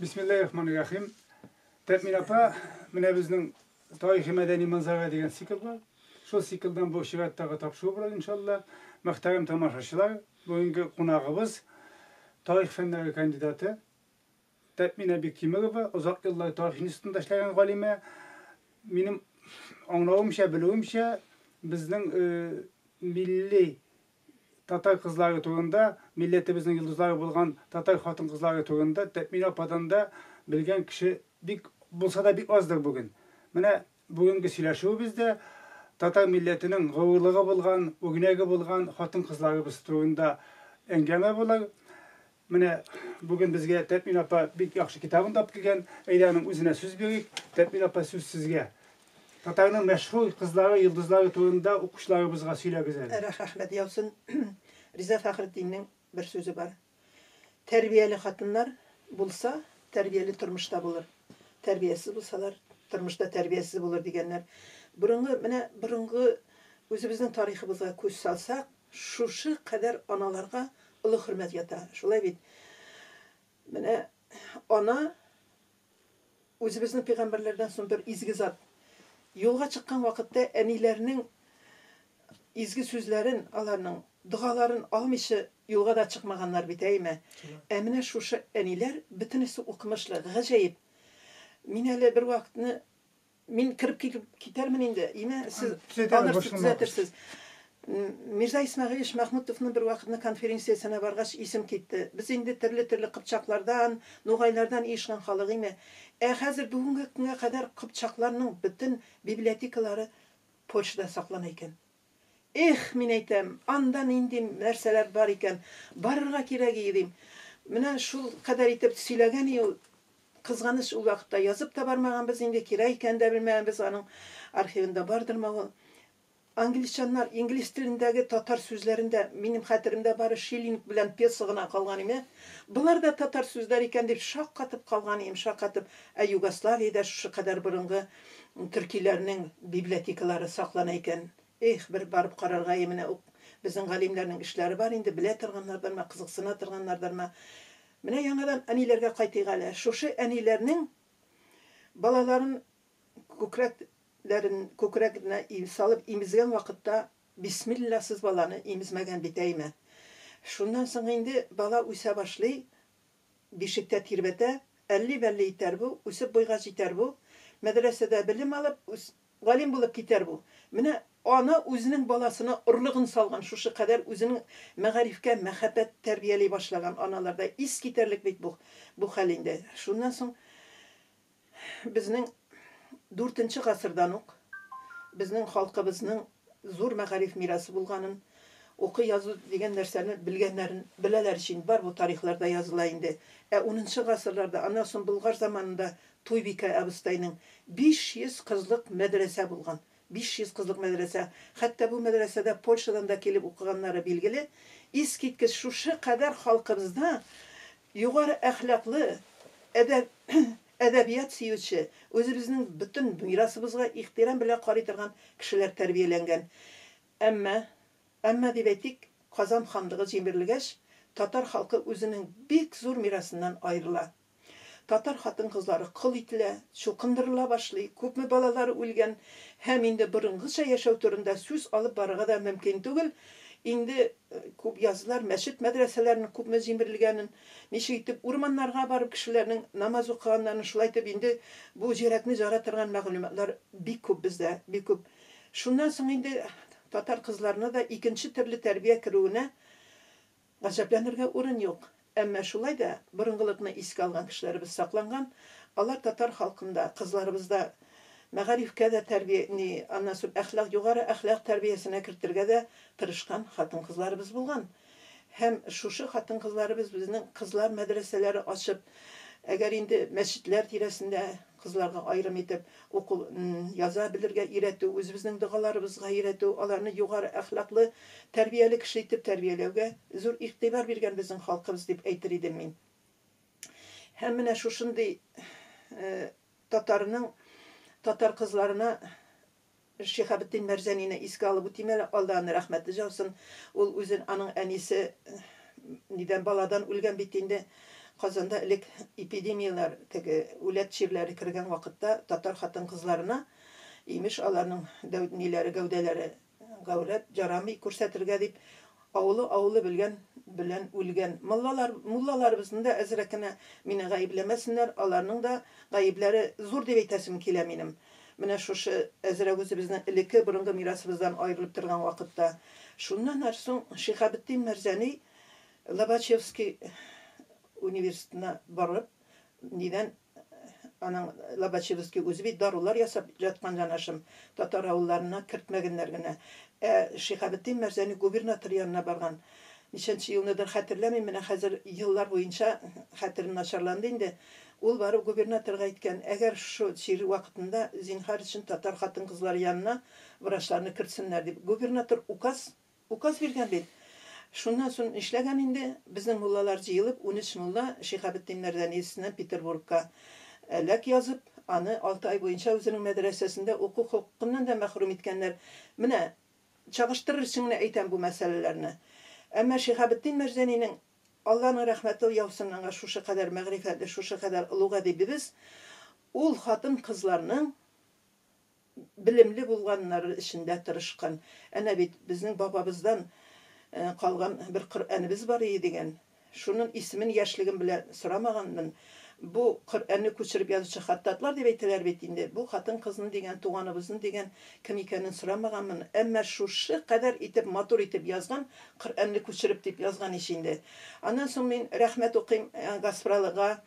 Бисмиллаһир-рахманир-рахим. Тәэмин апа, менә безнең тарихи мәдәни манзара дигән цикл бар. Шул циклдан бу чираттагы тапшыру булыр, иншалла. Мөхтәрәм тамашачылар, бүгенге кунагыбыз тарих фәннәре кандидаты Тәэминә Биктимерова, озак еллар тарих институтында эшләгән галимә. Минем аңлавымча, белүемчә, безнең милли татар кызлары турында, милләтебезнең йолдызлары булган татар хатын-кызлары турында Тәэминә ападан да белгән кеше бик булса да бик аздыр бүген. Менә бүгенге сөйләшүебез дә татар милләтенең горурлыгы булган, үрнәге булган хатын-кызларыбыз турында әңгәмә булыр. Менә бүген безгә Тәэмин апа бик яхшы китабын да алып килгән. Әйдә аның үзенә сүз бирик. Тәэмин апа, сүз сезгә. Татарның мәшһүр кызлары, йолдызлары турында укучыларыбызга сөйләгез әле. Рәхмәт яусын. Риза Фәхретдиннең бер сүзе бар. Тәрбияле хатыннар булса, тәрбияле тормышта булыр. Тәрбиясез булсалар, тормышта тәрбиясез булыр дигәннәр. Борынгы, менә борынгы үзебезнең тарихыбызга күз салсак, шушы кадәр аналарга олы хөрмәт ята. Шулай бит. Менә ана үзебезнең пәйгамбәрләрдән соң бер изге зат. Юлга чыккан вакытта әниләрнең изге сүзләрен, аларның догаларын алмыйча юлга да чыкмаганнар бит, әйме? Ә менә шушы әниләр бөтенесе укымышлы, гаҗәеп. Мин әле бер вакытны мин кереп китеп китәрмен инде. Име, сез алырсыз, төзәтерсез. Мирза Исмәгыйлевич Махмутовның бер вакытны конференциясенә баргач исем китте. Без инде төрле-төрле кыпчаклардан, нугайлардан иешкән халык име. Ә хәзер бүгенге көнгә кадәр кыпчакларның бөтен библиотекалары Польшада саклана икән. Эх, мин әйтәм, анда нинди нәрсәләр бар икән, барырга кирәк ие дим. Менә шул кадәр итеп сөйләгән и ул. Кызганыч, ул вакытта язып та бармаганбыз инде, кирәк икәнен дә белмәгәнбез, аның архивында бардырмы ул. Англичаннар инглиз телендәге татар сүзләрендә, минем хәтеремдә бары шиллинг белән песо гына калган име. Болар да татар сүзләре икән дип шаккатып калган идем, шаккатып. Ә Югославиядә шушы кадәр борынгы төркиләрнең библиотекалары саклана икән. Эх, бер барып карарга и менә ук безнең галимнәрнең эшләре бар инде, белә торганнардырмы, кызыксына торганнардырмы. Менә яңадан әниләргә кайтыйк әле. Шушы әниләрнең балаларын күкрәкләрен күкрәгенә салып имезгән вакытта бисмилласыз баланы имезмәгән бит, әйме. Шуннан соң инде бала үсә башлый, бишектә тирбәтә, әлли-бәлли итәр бу, үсеп буйга җитәр бу, мәдрәсәдә белем алып, үс, галим булып китәр бу. Менә ана үзенең баласына орлыгын салган, шушы кадәр үзенең мәгарифкә мәхәббәт тәрбияли башлаган аналарда ис китәрлек бит бу, бу хәл инде. Шуннан соң безнең 4 гасырдан ук безнең халкыбызның зур мәгариф мирасы булганын, уку язу дигән нәрсәне белгәннәрен беләләр өчен бар бу тарихларда языла инде. Ә 10 гасырларда, аннан соң Болгар заманында Туйбикә абыстайның 500 кызлык мәдрәсә булган. 500 кызлык мәдрәсә. Хәтта бу мәдрәсәдә Польшадан да килеп укыганнары билгеле. Искиткеч шушы кадәр халкыбызда югары әхлаклы, әдәб әдәбият сөюче, үзебезнең бөтен мирасыбызга ихтирам белән карый торган кешеләр тәрбияләнгән. Әмма, әмма дип әйтик, Казан ханлыгы җимерелгәч, татар халкы үзенең бик зур мирасыннан аерыла. Татар хатын-кызлары кол ителә, чукындырыла башлый, күпме балалары үлгән һәм инде борынгыча яшәү турында сүз алып барырга да мөмкин түгел. Инде күп яздылар мәчет мәдрәсәләренең күпме җимерелгәнен, ничек итеп урманнарга барып кешеләрнең намаз укыганнарын, шулай итеп инде бу җирәкне җара торган мәгълүматлар бик күп бездә, бик күп. Шуннан соң инде татар кызларына да икенче төрле тәрбия керүенә гаҗәпләнергә урын юк. Әмма шулай да борынгылыкны искә алган кешеләребез сакланган. Алар татар халкында, кызларыбызда мәгарифкә дә тәрбия, ни, аннан соң әхлак, югары әхлак тәрбиясенә кертергә дә тырышкан хатын-кызларыбыз булган. Һәм шушы хатын-кызларыбыз безнең кызлар мәдрәсәләре ачып, әгәр инде мәчетләр тирәсендә кызларга аерым итеп уку, яза белергә өйрәтү, үзебезнең догаларыбызга өйрәтү, аларны югары әхлаклы, тәрбияле кеше итеп тәрбияләүгә зур игътибар биргән безнең халкыбыз дип әйтер идем мин. Һәм менә шушындый татарның татар кызларына Шиһабетдин Мәрҗанине искә алып үтим әле, Алла аны рәхмәте яусын. Ул үзен аның әнисе нидән баладан үлгән бит инде. Казанда элек эпидемияләр, теге үләт чирләре кергән вакытта татар хатын-кызларына, имеш, аларның ниләре, гәүдәләре гаурәт, ярамый күрсәтергә дип, авылы-авылы белгән белән үлгән. Муллалар, муллаларыбызны да әзрәк кенә мине гаепләмәсеннәр, аларның да гаепләре зур дип әйтәсем килә минем. Менә шушы әзрәк үзебезнең элекке борынгы мирасыбыздан аерылып торган вакытта. Шуннан ар соң Шиһабетдин Мәрҗани Лобачевский университетына барып, нидән аның Лобачевский үзе бит дарулар ясап яткан җанашым, татар авылларына кертмәгәннәр генә. Ә Шиһабетдин Мәрҗани губернатор янына барган. Ничәнче елныдыр хәтерләмим, менә хәзер еллар буенча хәтерем начарланды инде. Ул барып губернаторга әйткән, әгәр шушы чир вакытында зинһар өчен татар хатын-кызлары янына врачларны кертсеннәр дип. Губернатор указ, указ биргән бит. Шуннан соң нишләгән инде? Безнең муллалар җыелып, 13 мулла Шиһабетдин Мәрҗани өстеннән Петербургка әләк язып, аны 6 ай буенча үзенең мәдрәсәсендә уку хокукыннан да мәхрүм иткәннәр. Менә чагыштырыр өчен генә әйтәм бу мәсьәләләрне. Әмма Шиһабетдин Мәрҗанинең, Алланың рәхмәте яусын аңа, шушы кадәр мәгърифәтле, шушы кадәр олуг әдибебез, ул хатын-кызларның белемле булганнары өчен дә тырышкан. Әнә бит безнең бабабыздан калган бер Коръәнебез бар иде дигән. Шунын исемен яшьлегем белән сорамаганмын. Бу Коръәнне күчереп язучы хаттатлар дип әйтәләр бит инде. Бу хатын-кызны дигән, туганыбызны дигән кем икәнен сорамаганмын. Әмма шушы кадәр итеп, матур итеп язган, Коръәнне күчереп дип язган ич инде. Аннан соң мин рәхмәт укыйм Гаспралыга.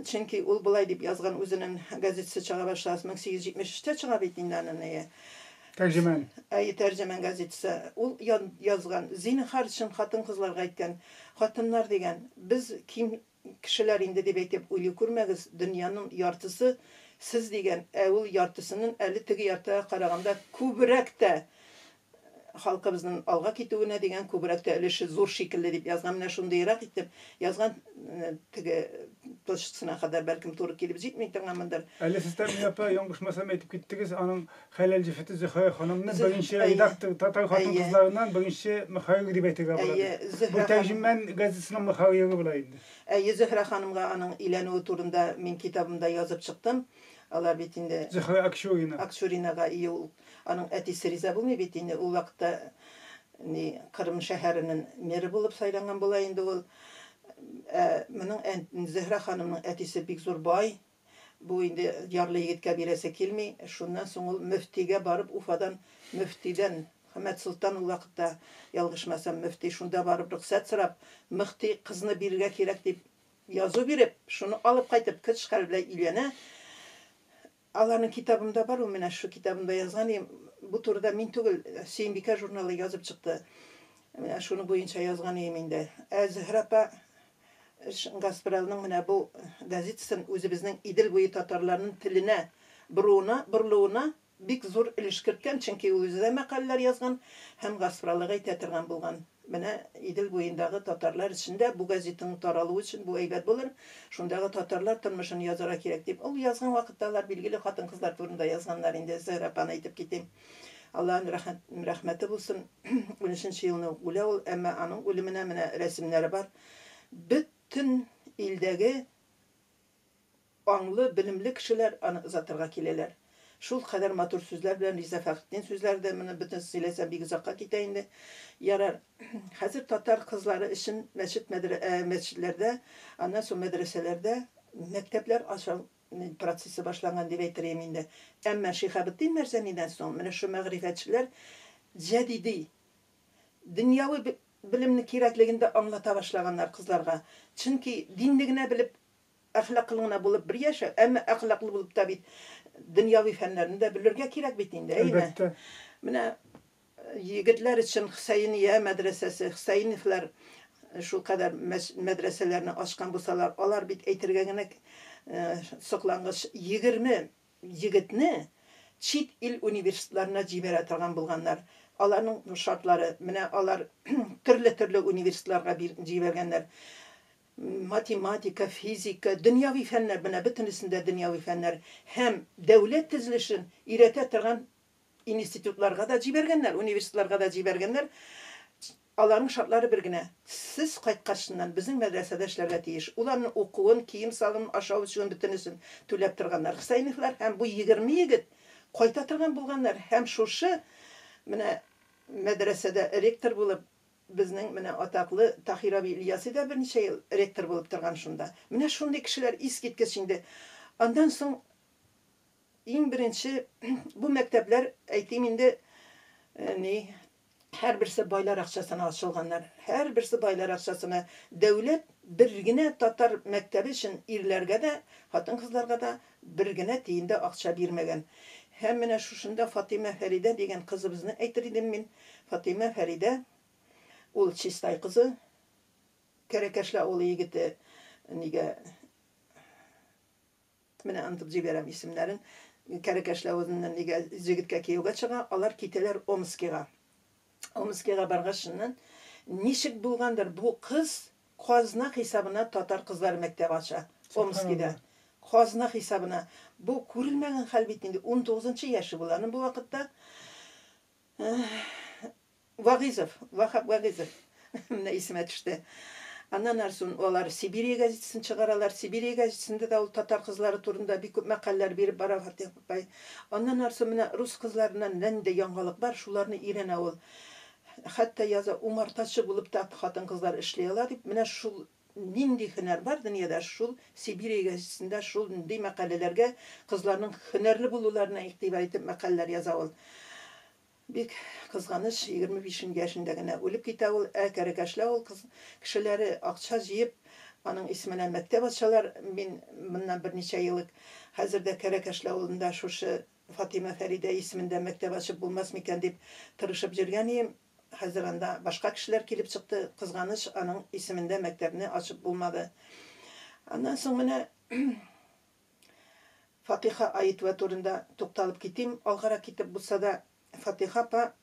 Чөнки ул болай дип язган үзенең газетасы чыга башлагач, 1873-тә чыга бит инде аның әйе. Тәрҗемән. Әйе, Тәрҗемән газетасы. Ул язган, зинһар өчен хатын-кызларга әйткән, хатыннар дигән, без ким кешеләр инде дип әйтеп уйлый күрмәгез, дөньяның яртысы сез дигән, ә ул яртысының әле теге яртыга караганда күбрәк тә халкыбызның алга китүенә дигән күбрәк тә өлеше зур шикелле дип язган. Менә шундыйрак итеп язган, теге точкасына кадәр бәлкем туры килеп җитми торганмындыр. Әле сез Тәмин апа, яңгышмасам әйтеп киттегез, аның хәләл җефете Зөһрә ханымны беренче редактор татар хатын-кызларыннан беренче мөхәррир дип әйтергә була. Бу Тәрҗемән газетасының мөхәррире була инде. Әйе, Зөһрә ханымга аның өйләнүе турында мин китабымда язып чыктым. Алар бит инде Зөһрә Акчурина. Акчуринага ие ул. Аның әтисе риза булмый бит инде, ул вакытта ни Кырым шәһәренең мэры булып сайланган була инде ул. Ә моның Зөһрә ханымның әтисе бик зур бай. Бу инде ярлы егеткә бирәсе килми. Шуннан соң ул мөфтигә барып, Уфадан мөфтидән Хәмәт Солтан ул вакытта, ялгышмасам, мөфти, шунда барып рөхсәт сорап, мөхти кызны бирергә кирәк дип язу биреп, шуны алып кайтып, көч хәл белән өйләнә. Аларның китабымда бар ул, менә шу китабымда язган идем. Бу турыда мин түгел, Сөембикә журналы язып чыкты. Менә шуны буенча язган идем инде. Ә Зөһрә апа Гаспралның менә бу газетасын үзебезнең Идел буе татарларының теленә боруына, борылуына бик зур өлеш керткән, чөнки ул үзе дә мәкаләләр язган һәм Гаспралыга әйтә торган булган. Менә Идел буендагы татарлар өчен дә бу газетаның таралуы өчен бу әйбәт булыр, шундагы татарлар тормышын язарга кирәк дип. Ул язган вакытта алар билгеле хатын-кызлар турында язганнар инде, Зөһрә апаны әйтеп китим. Аллаһның рәхмәте булсын, 13 елны ук үлә ул, әмма аның үлеменә менә рәсемнәре бар. Бөтен илдәге аңлы, белемле кешеләр аны озатырга киләләр. Шул кадәр матур сүзләр белән Риза Фәхретдин сүзләре дә, моны бөтен сөйләсәм бик озакка китә инде. Ярар. Хәзер татар кызлары өчен мәчет мәчетләрдә, аннан соң мәдрәсәләрдә мәктәпләр ачу процессы башланган дип әйтер идем инде. Әмма Шиһабетдин Мәрҗанидән соң менә шу мәгърифәтчеләр җәдиди дөньяви белемне кирәклеген дә аңлата башлаганнар кызларга. Чөнки динне генә белеп әхлаклы гына булып бер яшәү, әмма әхлаклы булып та бит дөньяви фәннәрне дә белергә кирәк бит инде, әйме? Әлбәттә. Менә егетләр өчен Хөсәения мәдрәсәсе, Хөсәеновлар шул кадәр мәдрәсәләрне ачкан булсалар, алар бит әйтергә генә соклангыч 20 егетне чит ил университетларына җибәрә торган булганнар. Аларның шартлары, менә алар төрле-төрле университетларга җибәргәннәр. Математика, физика, дөньяви фәннәр, менә бөтенесендә дөньяви фәннәр һәм дәүләт төзелешен өйрәтә торган институтларга да җибәргәннәр, университетларга да җибәргәннәр. Аларның шартлары бер генә. Сез кайткачыннан безнең мәдрәсәдә эшләргә тиеш. Ул аның укуын, кием-салымын, ашау-эчүен бөтенесен түләп торганнар Хөсәеновлар һәм бу 20 егет кайта торган булганнар һәм шушы менә мәдрәсәдә ректор булып безнең менә атаклы Таһир абый Ильяси да берничә ел ректор булып торган шунда. Менә шундый кешеләр искиткеч инде. Аннан соң иң беренче бу мәктәпләр, әйтим инде, ни, һәрберсе байлар акчасына ачылганнар. Һәрберсе байлар акчасына. Дәүләт бер генә татар мәктәбе өчен ирләргә дә, хатын-кызларга да бер генә тиен дә акча бирмәгән. Һәм менә шушында Фатыйма Фәридә дигән кызыбызны әйтер идем мин. Фатыйма Фәридә, ул Чистай кызы, Кәрәкәшле авылы егете, нигә менә онытып җибәрәм исемнәрен. Кәрәкәшле авылыннан нигә җегеткә кияүгә чыга, алар китәләр Омскига. Омскига баргачыннан ничек булгандыр, бу кыз казна хисабына татар кызлары мәктәбе ача Омскида. Казна хисабына. Бу күрелмәгән хәл бит инде, 19 яше була аның бу вакытта. Вагизов, Вахаб Вагизов, менә исемә төште. Аннан арсын алар Сибирия газетасын чыгаралар. Сибирия газетасында да ул татар кызлары турында бик күп мәкаләләр биреп бара Фатих апай. Аннан арсын менә рус кызларыннан нинди яңалык бар, шуларны өйрәнә ул. Хәтта яза, умартачы булып та хатын-кызлар эшли ала дип, менә шул нинди һөнәр бар дөньяда, шул Сибирия газетасында шундый мәкаләләргә кызларның һөнәрле булуларына игътибар итеп мәкаләләр яза ул. Бик кызганыч, 25 яшендә генә үлеп китә ул. Ә Кәрәкәшле авыл кыз кешеләре акча җыеп, аның исеменә мәктәп ачалар. Мин моннан берничә ел элек хәзер дә Кәрәкәшле авылында шушы Фатыйма Фәридә исемендә мәктәп ачып булмас микән дип тырышып йөргән идем. Хәзер анда башка кешеләр килеп чыкты. Кызганыч, аның исемендә мәктәпне ачып булмады. Аннан соң менә Фатиха Аитова турында тукталып китим. Алгарак китеп булса да, Фатиха апа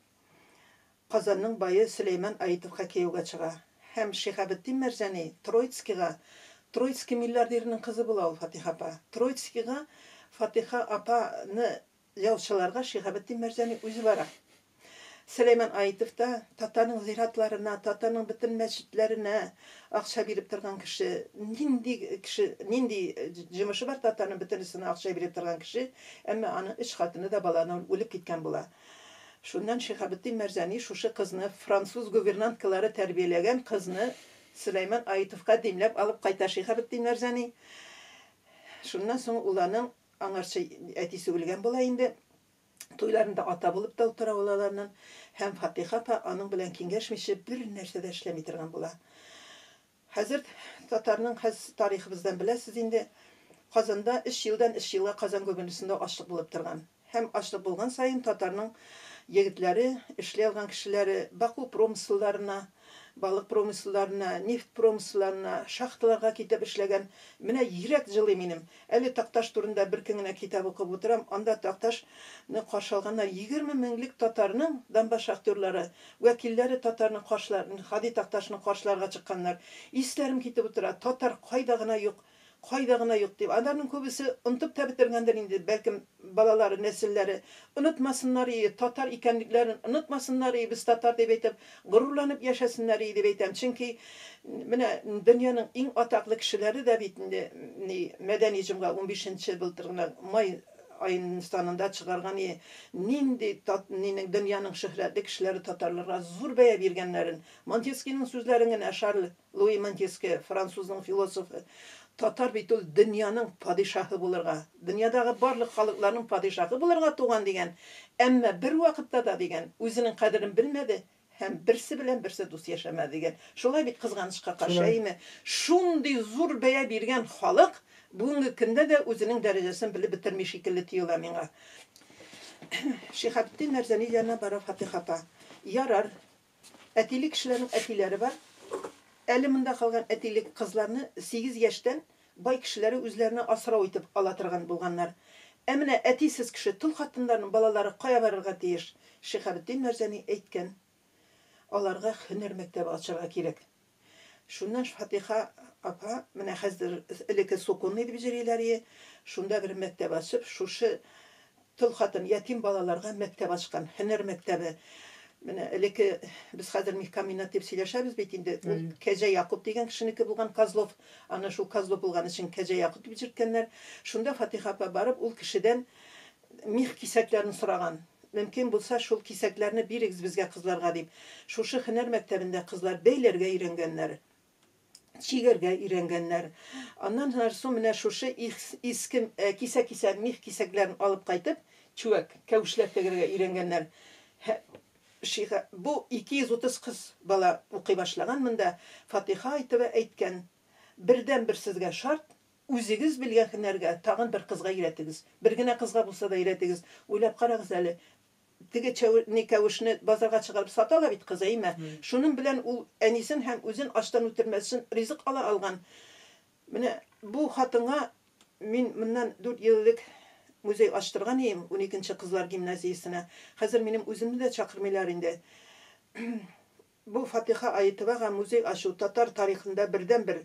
Казанның бае Сөләйман Аитовка кияүгә чыга. Һәм Шиһабетдин Мәрҗани Троицкига, Троицкий миллиардерының кызы була ул Фатиха апа. Троицкига Фатиха апаны яучыларга Шиһабетдин Мәрҗани үзе бара. Сөләйман Аитов та татарның зиратларына, татарның бөтен мәчетләренә акча биреп торган кеше. Нинди кеше, нинди җымышы бар татарның бөтенесенә акча биреп торган кеше, әмма аның өч хатыны да баланы үлеп киткән була. Шуннан Шиһабетдин Мәрҗани шушы кызны, француз гувернанткалары тәрбияләгән кызны Сөләйман Аитовка димләп алып кайта Шиһабетдин Мәрҗани. Шуннан соң ул аның аңарчы әтисе үлгән була инде. Туйларында ата булып та утыра ул аларның. Һәм Фатиха апа аның белән киңәшмичә бер нәрсә дә эшләми торган була. Хәзер татарның хәз тарихыбыздан беләсез инде, Казанда 3 елдан 3 елга Казан губернасында ачлык булып торган. Һәм ачлык булган саен татарның егетләре, эшли алган кешеләре Баку промыселларына, балык промыселларына, нефть промыселларына, шахталарга китеп эшләгән. Менә йөрәк җылый минем. Әле Такташ турында бер көн генә китап укып утырам, анда Такташны каршы алганнар 20 меңлек татарның Донбасс шахтерлары, вәкилләре татарны каршылар, Һади Такташны каршыларга чыкканнар. Исләрем китеп утыра, татар кайда гына юк, кайда гына юк дип. Аларның күбесе онытып та бетергәндер инде, бәлкем балалары, нәселләре онытмасыннар ие, татар икәнлекләрен онытмасыннар ие, без татар дип әйтеп, горурланып яшәсеннәр ие дип әйтәм. Чөнки менә дөньяның иң атаклы кешеләре дә бит инде ни Мәдәни җомга 15 былтыр гына май аеның санында чыгарган ие, нинди нинең дөньяның шөһрәтле кешеләре татарларга зур бәя биргәннәрен. Монтескийның сүзләрен генә, Шарль Луи Монтескье, французның философы, татар бит ул дөньяның падишаһы булырга, дөньядагы барлык халыкларның падишаһы булырга туган дигән, әмма бер вакытта да дигән, үзенең кадерен белмәде һәм берсе белән берсе дус яшәмәде дигән. Шулай бит, кызганычка каршы, әйеме? Шундый зур бәя биргән халык бүгенге көндә дә үзенең дәрәҗәсен белеп бетерми шикелле тоела миңа. Шиһабетдин Мәрҗани янына бара Фатиха апа. Ярар, әтиле кешеләрнең әтиләре бар. Әле монда калган әтиле кызларны 8 яшьтән бай кешеләре үзләренә асрау итеп ала торган булганнар. Ә менә әтисез кеше, тол хатыннарның балалары кая барырга тиеш? Шиһабетдин Мәрҗани әйткән, аларга һөнәр мәктәбе ачарга кирәк. Шуннан Фатиха апа, менә хәзер элекке Суконный дип йөриләр ие, шунда бер мәктәп ачып, шушы тол хатын, ятим балаларга мәктәп ачкан, һөнәр мәктәбе. Менә элекке без хәзер мехкомбинат дип сөйләшәбез бит инде. Ул Кәҗә Якуб дигән кешенеке булган Козлов. Аны шул Козлов булган өчен Кәҗә Якуб дип йөрткәннәр. Шунда Фатиха апа барып, ул кешедән мех кисәкләрен сораган. Мөмкин булса, шул кисәкләрне бирегез безгә кызларга дип. Шушы һөнәр мәктәбендә кызлар бәйләргә өйрәнгәннәр, чигәргә өйрәнгәннәр. Аннан соң менә шушы иске кисәк-кисәк мех кисәкләрен алып кайтып, чүәк, кәвешләр тегәргә өйрәнгәннәр. Шиха, бу 230 кыз бала укый башлаган монда. Фатиха Айтова әйткән, бердән-бер сезгә шарт, үзегез белгән һөнәргә тагын бер кызга өйрәтегез. Бер генә кызга булса да өйрәтегез. Уйлап карагыз әле. Теге ни кәвешне базарга чыгарып сата ала бит кыз, әйме? Шуның белән ул әнисен һәм үзен ачтан үтермәс өчен ризык ала алган. Менә бу хатынга мин моннан 4 ел элек музей ачтырган идем, 12 кызлар гимназиясенә. Хәзер минем үземне дә чакырмыйлар инде. Бу Фатиха Аитовага музей ачу татар тарихында бердән-бер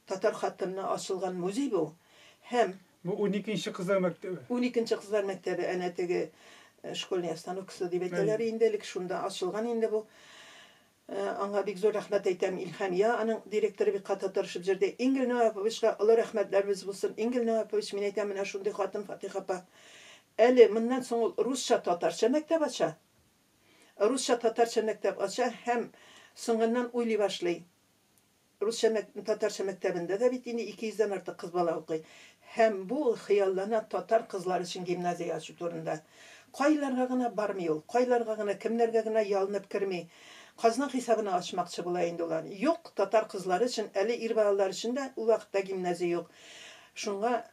татар хатынына ачылган музей бу. Һәм Бу 12 кызлар мәктәбе. 12 кызлар мәктәбе, әнә теге школьный остановкасы дип әйтәләр инде, элек шунда ачылган инде бу. Аңа бик зур рәхмәт әйтәм Илһамия, аның директоры бик каты тырышып йөрде. Ингел Наваповичка олы рәхмәтләребез булсын. Ингел Навапович, мин әйтәм, менә шундый хатын Фатиха апа. Әле моннан соң ул русча-татарча мәктәп ача. Русча-татарча мәктәп ача һәм соңыннан уйлый башлый. Русча татарча мәктәбендә дә бит инде 200дән артык кыз бала укый. Һәм бу хыяллана татар кызлары өчен гимназия ачу турында. Кайларга гына бармый ул, кайларга гына, кемнәргә генә ялынып керми. Казна хисабына ачмакчы була инде улар. Юк, татар кызлары өчен, әле ир балалар өчен дә ул вакытта гимназия юк. Шуңа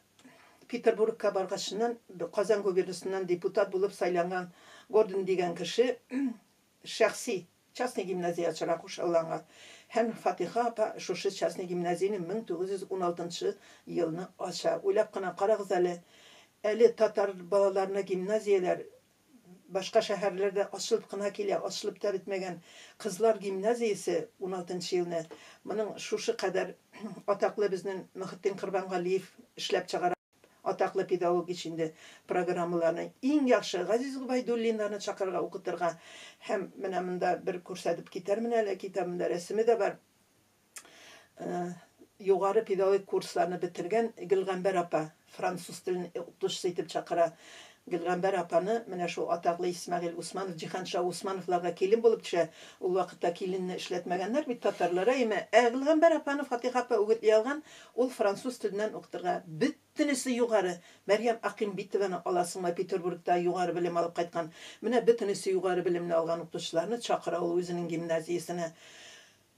Петербургка баргачыннан Казан губернасыннан депутат булып сайланган Гордон дигән кеше шәхси частный гимназия ачарга куша аңа. Һәм Фатиха апа шушы частный гимназияне 1916 елны ача. Уйлап кына карагыз әле, әле татар балаларына гимназияләр башка шәһәрләрдә ачылып кына килә, ачылып та бетмәгән кызлар гимназиясе 16 елны. Моның шушы кадәр атаклы безнең Мөхетдин Корбангалиев эшләп чыгара. Атаклы педагог инде программаларны иң яхшы Газиз Гобәйдуллиннарны чакырырга, укытырга. Һәм менә монда бер күрсәтеп китәрмен әле, китабымда рәсеме дә бар. Югары педагогик курсларны бетергән Гөлгамбәр апа француз телен укытучысы итеп чакыра. Гөлгамбәр апаны менә шул атаклы Исмәгыйль Усманов, Җиһанша Усмановларга килен булып төшә. Ул вакытта киленне эшләтмәгәннәр бит татарлар, әйме? Ә Гөлгамбәр апаны Фатиха апа үгетли алган, ул француз теленнән укытырга. Бөтенесе югары. Мәрьям Акимбитованы аласыңмы, Петербургта югары белем алып кайткан. Менә бөтенесе югары белемне алган укытучыларны чакыра ул үзенең гимназиясенә.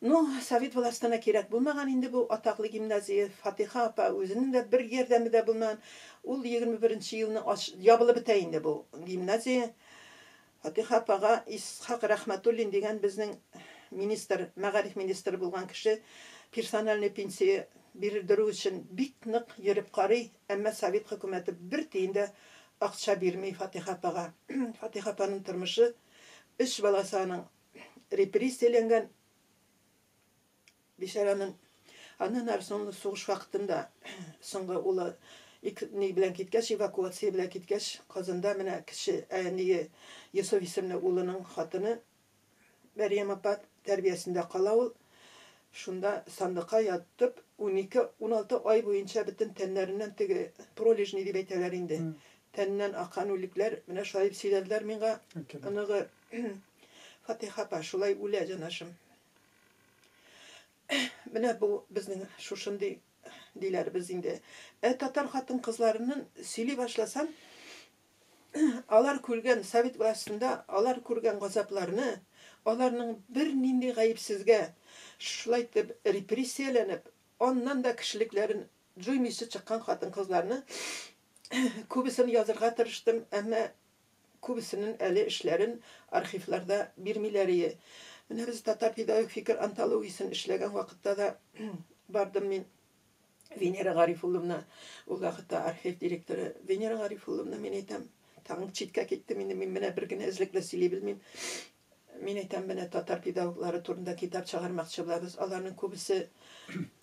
Ну, совет властена кирәк булмаган инде бу атаклы гимназия. Фатиха апа үзенең дә бер ярдәме дә булмаган. Ул 21 елны ябылып бетә инде бу гимназия. Фатиха апага Исхак Рәхмәтуллин дигән безнең министр, мәгариф министры булган кеше персональный пенсия бирдерү өчен бик нык йөреп карый, әмма совет хөкүмәте бер тиен дә акча бирми Фатиха апага. Фатиха апаның тормышы, өч баласы аның репрессияләнгән, бичараның. Аннан ары соң сугыш вакытында соңгы улы ни белән киткәч, эвакуация белән киткәч, Казанда менә кече әние Йосыф исемле улының хатыны Мәрьям апа тәрбиясендә кала ул. Шунда сандыкка ятып, 12-16 ай буенча бөтен тәннәреннән теге пролежни дип әйтәләр инде. Тәннән аккан үлекләр, менә шулай дип сөйләделәр миңа. Оныгы Фатиха апа шулай үлә, җанашым. Менә бу безнең шушындый диләребез инде. Ә татар хатын-кызларының сөйли башласам, алар күргән совет властында, алар күргән газапларны, аларның бернинди гаепсезгә шулай итеп репрессияләнеп, аннан да кешелекләрен җуймыйча чыккан хатын-кызларны күбесен язырга тырыштым, әмма күбесенең әле эшләрен архивларда бирмиләр ие. Менә без татар педагогик фикер антологиясен эшләгән вакытта да бардым мин Венера Гарифулловна, ул вакытта архив директоры Венера Гарифулловна, мин әйтәм, тагын читкә киттем инде, мин менә бер генә эзлекле сөйли белмим. Мин әйтәм, менә татар педагоглары турында китап чыгармакчы булабыз. Аларның күбесе,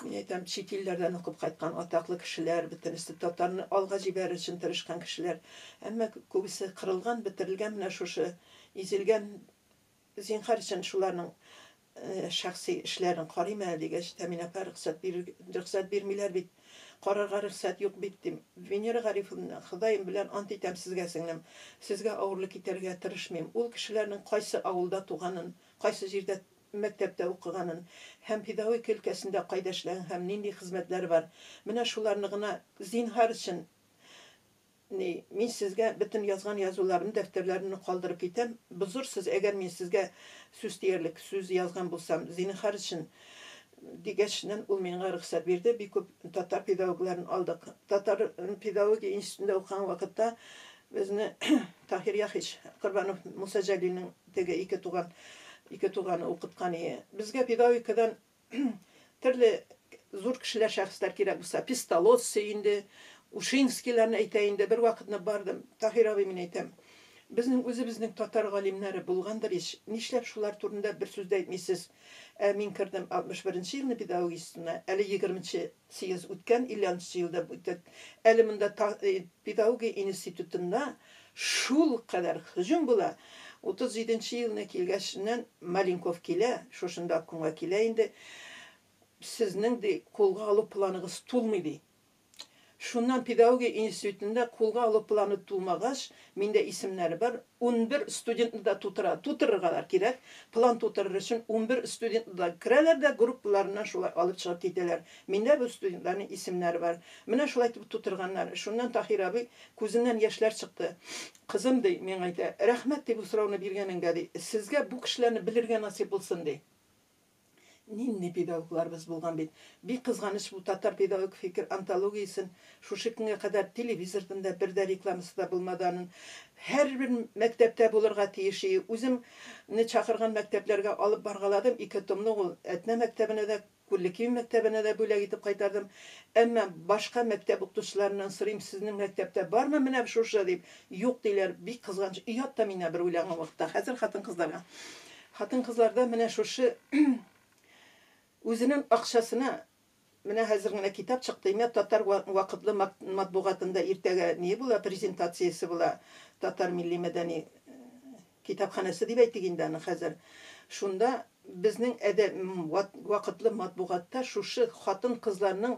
мин әйтәм, чит илләрдән укып кайткан атаклы кешеләр, бөтенесе татарны алга җибәрер өчен тырышкан кешеләр. Әмма күбесе кырылган, бетерелгән, менә шушы изелгән. Зинһар өчен шуларның шәхси эшләрен карыйм әле дигәч, Тәмин апа, рөхсәт бир, рөхсәт бирмиләр бит. Карарга рөхсәт юк бит, дим. Венера Гарифовна, Ходаем белән ант итәм сезгә, сеңлем. Сезгә авырлык итәргә тырышмыйм. Ул кешеләрнең кайсы авылда туганын, кайсы җирдә мәктәптә укыганын һәм педагогика өлкәсендә кайда эшләгән һәм нинди хезмәтләре бар. Менә шуларны гына зинһар өчен ни, мин сезгә бөтен язган язуларымны, дәфтәрләремне калдырып китәм. Бозырсыз, әгәр мин сезгә сүз тиярлек сүз язган булсам, зинһар өчен, дигәченнән ул миңа рөхсәт бирде. Бик күп татар педагогларын алдык. Татар педагогия институтында укыган вакытта безне Таһир Яхич Корбанов, Муса Җәлилнең теге ике туганы укыткан ие. Безгә педагогикадан төрле зур кешеләр, шәхесләр кирәк булса, Песталоцци инде, Ушинскийларны әйтә инде. Бер вакытны бардым, Таһир абый, мин әйтәм, безнең үзебезнең татар галимнәре булгандыр ич, нишләп шулар турында бер сүз дә әйтмисез? Ә мин кердем 61 елны педагогия институтына, әле 20 съезд үткән, 50 елда үткән. Әле монда педагогия институтында шул кадәр һөҗүм була. 37 елны килгәченнән Маленков килә, шушында обкомга килә инде. Сезнең, ди, кулга алу планыгыз тулмый, ди. Шуннан педагогия институтында кулга алу планы тулмагач, миндә исемнәре бар, 11 студентны да тутыра, тутырыргалар кирәк. План тутырыр өчен 11 студентны да керәләр дә группаларыннан шулай алып чыгып китәләр. Миндә бу студентларның исемнәре бар. Менә шулай итеп тутырганнар. Шуннан Таһир абый күзеннән яшьләр чыкты. Кызым, ди, миңа әйтә, рәхмәт, ди, бу сорауны биргәнеңгә, ди. Сезгә бу кешеләрне белергә насыйп булсын, ди. Нинди педагогларыбыз булган бит. Бик кызганыч, бу татар педагогик фикер антологиясен шушы көнгә кадәр телевизордан да бер дә рекламасы да булмады аның. Һәрбер мәктәптә булырга тиеш. Үземне чакырган мәктәпләргә алып баргаладым. Ике томлык ул Әтнә мәктәбенә дә, Күллеким мәктәбенә дә бүләк итеп кайтардым. Әмма башка мәктәп укытучыларыннан сорыйм, сезнең мәктәптә бармы менә шушы дип. Юк диләр, бик кызганыч. Оят та миңа бер уйлаган вакытта. Хәзер хатын-кызларга. Хатын-кызларда менә шушы үзенең акчасына менә хәзер генә китап чыкты. Имә татар вакытлы матбугатында иртәгә ни була, презентациясе була. Татар милли мәдәни китапханәсе дип әйтик инде аны хәзер. Шунда безнең әдә вакытлы матбугатта шушы хатын-кызларның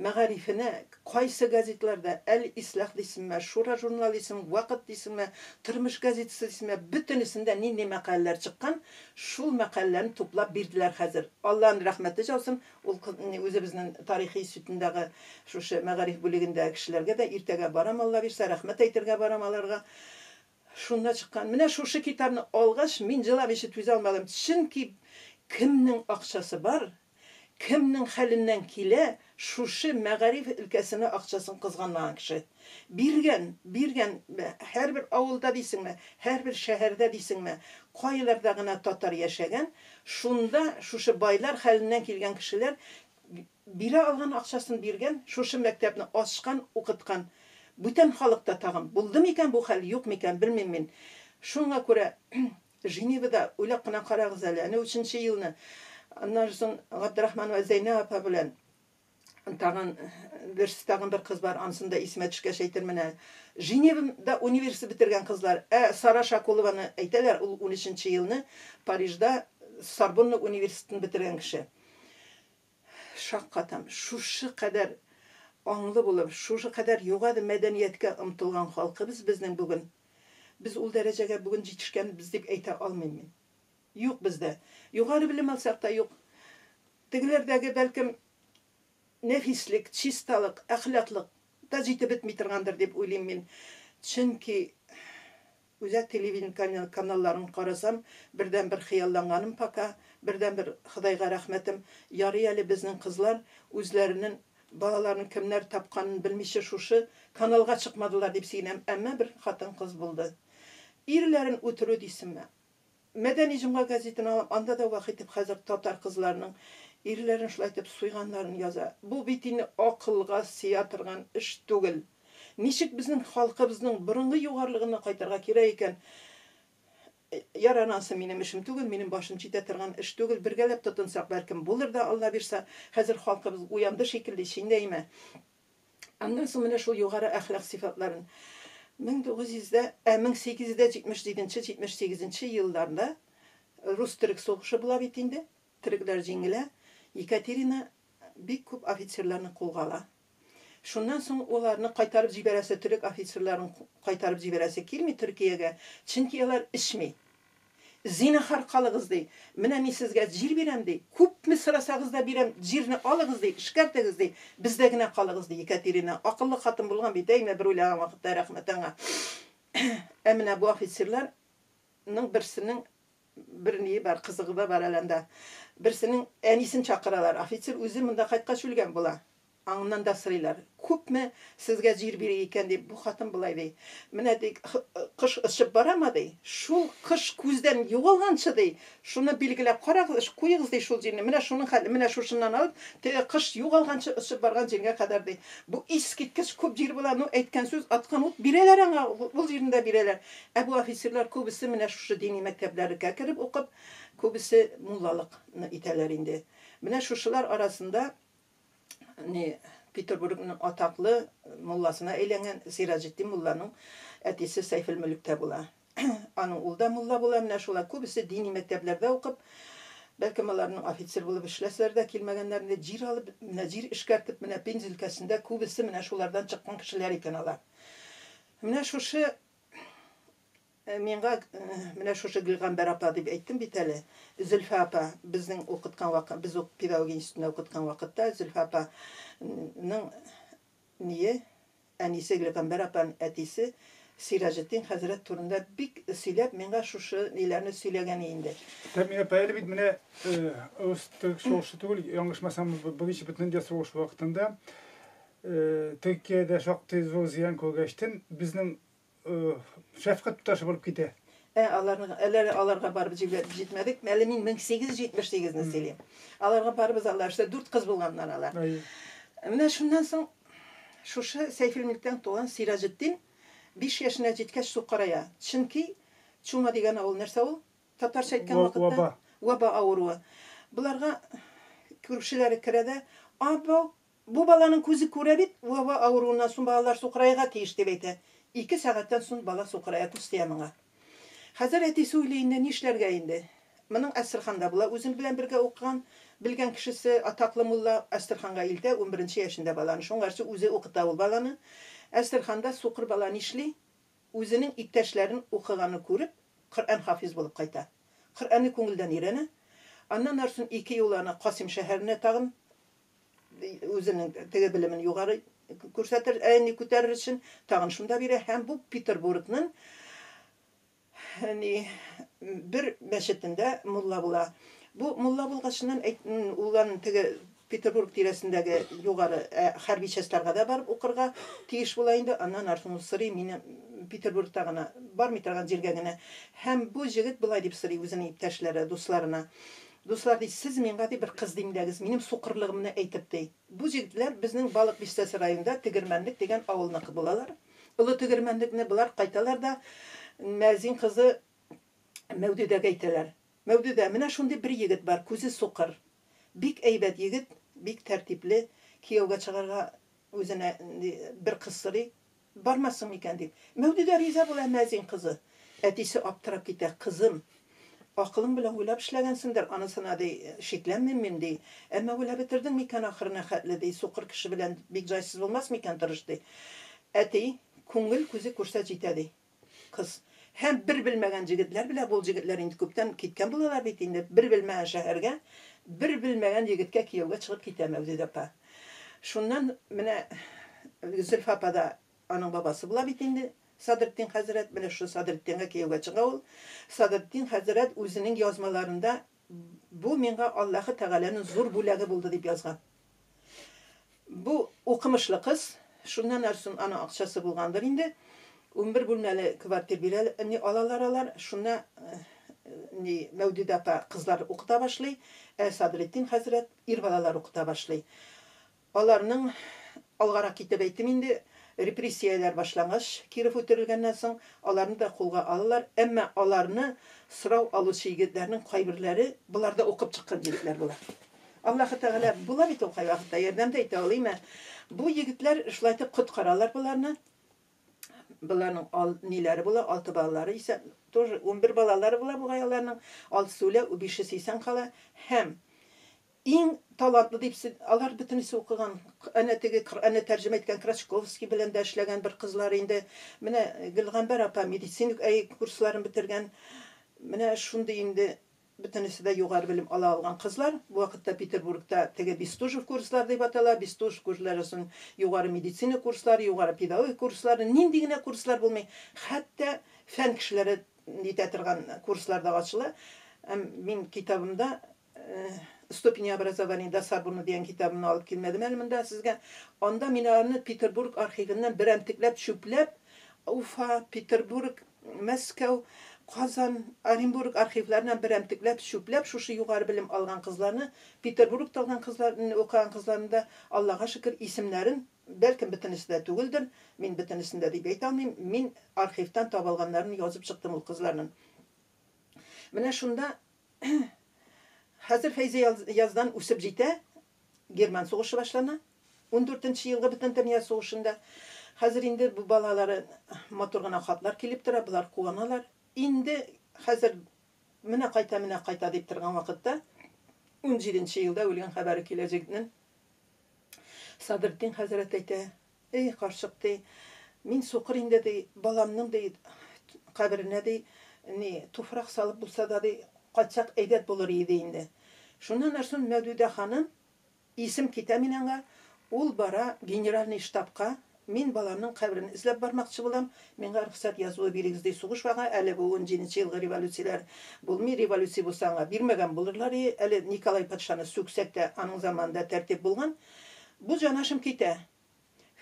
мәгарифенә кайсы газетларда, Әл-Ислах дисеңме, Шура журнал дисеңме, Вакыт дисеңме, Тормыш газетасы дисеңме, бөтенесендә нинди мәкаләләр чыккан, шул мәкаләләрне туплап бирделәр хәзер. Аллаһның рәхмәте яусын, ул үзебезнең тарихи институтындагы шушы мәгариф бүлегендәге кешеләргә дә иртәгә барам, Алла бирсә, рәхмәт әйтергә барам аларга. Шунда чыккан. Менә шушы китапны алгач, мин җылап иши түзә алмадым. Чөнки кемнең акчасы бар, кемнең хәленнән килә, шушы мәгариф өлкәсенә акчасын кызганмаган кеше. Биргән, биргән, һәрбер авылда дисеңме, һәрбер шәһәрдә дисеңме, кайларда гына татар яшәгән, шунда шушы байлар хәленнән килгән кешеләр бирә алган акчасын биргән, шушы мәктәпне ачкан, укыткан. Бүтән халыкта тагын булды микән бу хәл, юк микән, белмим мин. Шуңа күрә Женевада уйлап кына карагыз әле, әнә 3 елны. Аннан соң Габдрахманова Зәйнәб апа белән тагын берсе, тагын бер кыз бар, анысын да исемә төшкәч әйтермен әле. Женевада университет бетергән кызлар. Ә Сара Шакулованы әйтәләр, ул 13 елны Парижда Сорбонна университетын бетергән кеше. Шаккатам, шушы кадәр аңлы булып, шушы кадәр югары мәдәнияткә омтылган халкыбыз безнең бүген. Без ул дәрәҗәгә бүген җитешкәнбез дип әйтә алмыйм мин. Юк бездә. Югары белем алсак та юк. Тегеләрдәге бәлкем нәфислек, чисталык, әхлаклык та җитеп бетми торгандыр дип уйлыйм мин. Чөнки үзәк телевидение каналларын карасам, бердән бер хыялланганым пока, бердән бер Ходайга рәхмәтем, ярый әле безнең кызлар үзләренең балаларын кемнәр тапканын белмичә шушы каналга чыкмадылар дип сөенәм. Әмма бер хатын-кыз булды. Ирләрен үтерү дисеңме? Мәдәни җомга газетын алам, анда да Вахитов хәзер татар кызларының ирләрен шулай итеп суйганнарын яза. Бу бит инде акылга сыя торган эш түгел. Ничек безнең халкыбызның борынгы югарылыгына кайтырга кирәк икән? Ярар, анысы минем эшем түгел, минем башым җитә торган эш түгел. Бергәләп тотынсак, бәлкем булыр да, Алла бирсә. Хәзер халкыбыз уянды шикелле, чиндәйме? Аннан соң менә шул югары әхлак сыйфатларын 1900 дә, 1877-78 елларда Рус-төрек сугышы була бит инде. Төрекләр җиңелә. Екатерина бик күп офицерларны кулга ала. Шуннан соң уларны кайтарып җибәрәсе, төрек офицерларын кайтарып җибәрәсе килми Төркиягә, чөнки алар эчми. Зинһар калыгыз, ди. Менә мин сезгә җир бирәм, ди. Күпме сорасагыз да бирәм, җирне алыгыз, ди, эшкәртегез, ди. Бездә генә калыгыз, ди Екатерина. Акыллы хатын булган бит, әйме, бер уйлаган вакытта рәхмәт аңа. Ә менә бу офицерларның берсенең бер ние бар, кызыгы да бар әле анда. Берсенең әнисен чакыралар. Офицер үзе монда кайткач үлгән була. Аңыннан да сорыйлар. Күпме сезгә җир бирик икән дип, бу хатын болай ди. Менә ди, кыш очып барама ди. Шул кыш күздән югалганчы ди, шуны билгеләп карагыз, куегыз ди шул җирне. Менә шуның хәтле, менә шушыннан алып, теге кыш югалганчы очып барган җиргә кадәр ди. Бу искиткеч күп җир була. Ну, әйткән сүз, аткан ут бирәләр аңа, ул җирне дә бирәләр. Ә бу офицерлар күбесе менә шушы дини мәктәпләргә кереп укып, күбесе муллалыкны итәләр инде. Менә шушылар арасында ни Петербургның атаклы мулласына әйләнгән Сираҗетдин мулланың әтисе Сәйфелмөлек тә була. Аның ул да мулла була, менә шулар күбесе дини мәктәпләрдә укып, бәлкем аларның офицер булып эшләсәләр дә килмәгәннәр инде, җир алып, менә җир эшкәртеп, менә Пенза өлкәсендә күбесе менә шулардан чыккан кешеләр икән алар. Менә шушы Миңа менә шушы Гөлгамбәр апа дип әйттем бит әле. Зөлфә апа безнең укыткан вакыт, без ук педагогия институтында укыткан вакытта Зөлфә апаның ние, әнисе Гөлгамбәр апаның әтисе Сираҗетдин хәзрәт турында бик сөйләп, миңа шушы ниләрне сөйләгән инде. Тәмия апа, әле бит менә рус төрек сугышы түгел, яңлышмасам, беренче бөтендөнья сугышы вакытында Төркиядә шактый зур зыян күргәчтен, безнең шәфкать туташы булып китә. Ә аларны әле аларга барып җитмәдек. Әле мин 1878-не сөйлим. Аларга барыбыз Алла эшлә, дүрт кыз булганнар алар. Менә шуннан соң шушы Сәйфелмөлктән туган Сираҗетдин 5 яшенә җиткәч сукырая. Чөнки чума дигән авыл нәрсә ул? Татарча әйткән вакытта ваба. Ваба авыруы. Боларга күршеләре керә дә, абау, Бу баланың күзе күрә бит, ваба авыруыннан соң балалар сукыраерга тиеш, дип әйтә. Ике сәгатьтән соң бала сукырая, күз тия моңа. Хәзер әтисе уйлый инде, нишләргә инде? Моның Әстерханда була үзем белән бергә укыган, белгән кешесе, атаклы мулла, Әстерханга илтә, унберенче яшендә баланы. Шуңарчы үзе укыта ул баланы. Әстерханда сукыр бала нишли? Үзенең иптәшләрен укыганны күреп, Коръән хафиз булып кайта. Коръәнне күңелдән өйрәнә. Аннан арсын ике юл аны Касыйм шәһәренә тагын үзенең теге белемен югары күрсәтер, әни күтәрер өчен тагын шунда бирә һәм бу Петербургның ни бер мәчетендә мулла була. Бу мулла булгачыннан ул аның теге Петербург тирәсендәге югары хәрби частьларга да барып укырга тиеш була инде. Аннан артын ул сорый, мине Петербургта гына бармый торган җиргә генә. Һәм бу җегет болай дип сорый үзенең иптәшләре, дусларына. Дуслар, ди, сез миңа, ди, бер кыз димләгез, минем сукырлыгымны әйтеп, ди. Бу җегетләр безнең Балык Бистәсе районында Тегермәнлек дигән авылныкы булалар. Олы Тегермәнлекне болар кайталар да Мәзин кызы Мәүдүдәгә әйтәләр. Мәүдүдә, менә шундый бер егет бар, күзе сукыр. Бик әйбәт егет, бик тәртипле, кияүгә чыгарга үзенә, ди, бер кыз сорый. Бармассың микән, дип. Мәүдүдә риза була, мәзин кызы. Әтисе аптырап китә, Кызым, акылың белән уйлап эшләгәнсеңдер, анысына, ди, шикләнмим мин, ди. Әмма уйлап бетердең микән ахырына хәтле, ди, сукыр кеше белән бик җайсыз булмас микән торыш, ди. Әти, күңел күзе күрсә җитә, ди. Кыз. Һәм бер белмәгән җегетләр белә, бу җегетләр инде күптән киткән булалар бит инде, бер белмәгән шәһәргә, бер белмәгән егеткә кияүгә чыгып китә Мәүдүдә апа. Шуннан менә Зөлфә апа да аның бабасы була бит инде, Садретдин хәзрәт, менә шушы Садретдингә кияүгә чыга ул. Садретдин хәзрәт үзенең язмаларында бу миңа Аллаһы Тәгаләнең зур бүләге булды дип язган. Бу укымышлы кыз, шуннан арсын аның акчасы булгандыр инде. 11 бүлмәле квартир бирә, ни алалар алар. Шунда ни Мәүдүдә апа кызлар укыта башлый, ә Садретдин хәзрәт ир балалар укыта башлый. Аларның алгарак китеп әйттем инде, репрессияләр башлангач, Киров үтерелгәннән соң, аларны да кулга алалар, әмма аларны сорау алучы егетләрнең кайберләре боларда укып чыккан егетләр була. Аллаһы Тәгалә була бит ул кайвакытта, ярдәм дә итә ул, әмма бу егетләр шулай итеп коткаралар боларны. Боларның ал, ниләре була, алты балалары исән, тоже 11 балалары була бугай аларның, алтысы үлә, бишесе исән кала. Һәм иң талантлы дип, алар бөтенесе укыган, әнә теге Коръәнне тәрҗемә иткән Крачковский белән дә эшләгән бер кызлар инде. Менә Гөлгамбәр апа медицина курсларын бетергән. Менә шундый инде бөтенесе дә югары белем ала алган кызлар. Бу вакытта Петербургта теге Бестужев курслары дип атала. Бестужев курслары соң югары медицина курслары, югары педагогик курслары, нинди генә курслар булмый. Хәтта фән кешеләре нитә торган курслар да ачыла. Мин китабымда «Ступени образования до Сорбонны» дигән китабымны алып килмәдем әле монда сезгә. Анда мин аларны Петербург архивыннан берәмтекләп, чүпләп, Уфа, Петербург, Мәскәү, Казан, Оренбург архивларыннан берәмтекләп, чүпләп шушы югары белем алган кызларны, Петербургта алган кызларны, укыган кызларны да, Аллага шөкер, исемнәрен, бәлкем бөтенесе дә түгелдер, мин бөтенесен дә дип әйтә алмыйм, мин архивтан таба алганнарын язып чыктым ул кызларның. Менә шунда хәзер Фәйзи Яздан үсеп җитә, Герман сугышы башлана. 14 елгы Бөтендөнья сугышында. Хәзер инде бу балалары матур гына хатлар килеп тора, болар куаналар. Инде хәзер менә кайта, менә кайта дип торган вакытта 17 елда үлгән хәбәре килә җегетнең. Садретдин хәзрәт әйтә: "Эй, карчык, ди, мин сукыр инде, ди, баламның, ди, каберенә, ди, ни, туфрак салып булса да, ди, кайтсак әйбәт булыр иде инде". Шуннан арсын Мәүдүдә ханым, исем китә мин аңа, ул бара генеральный штабка, мин баламның каберен эзләп бармакчы булам, миңа рөхсәт язуы бирегез, ди, сугыш вага, әле бу 17 елгы революцияләр булмый, революция булса аңа бирмәгән булырлар, әле Николай патшаны сүксәк тә, аның заманында тәртип булган. Бу җанашым китә.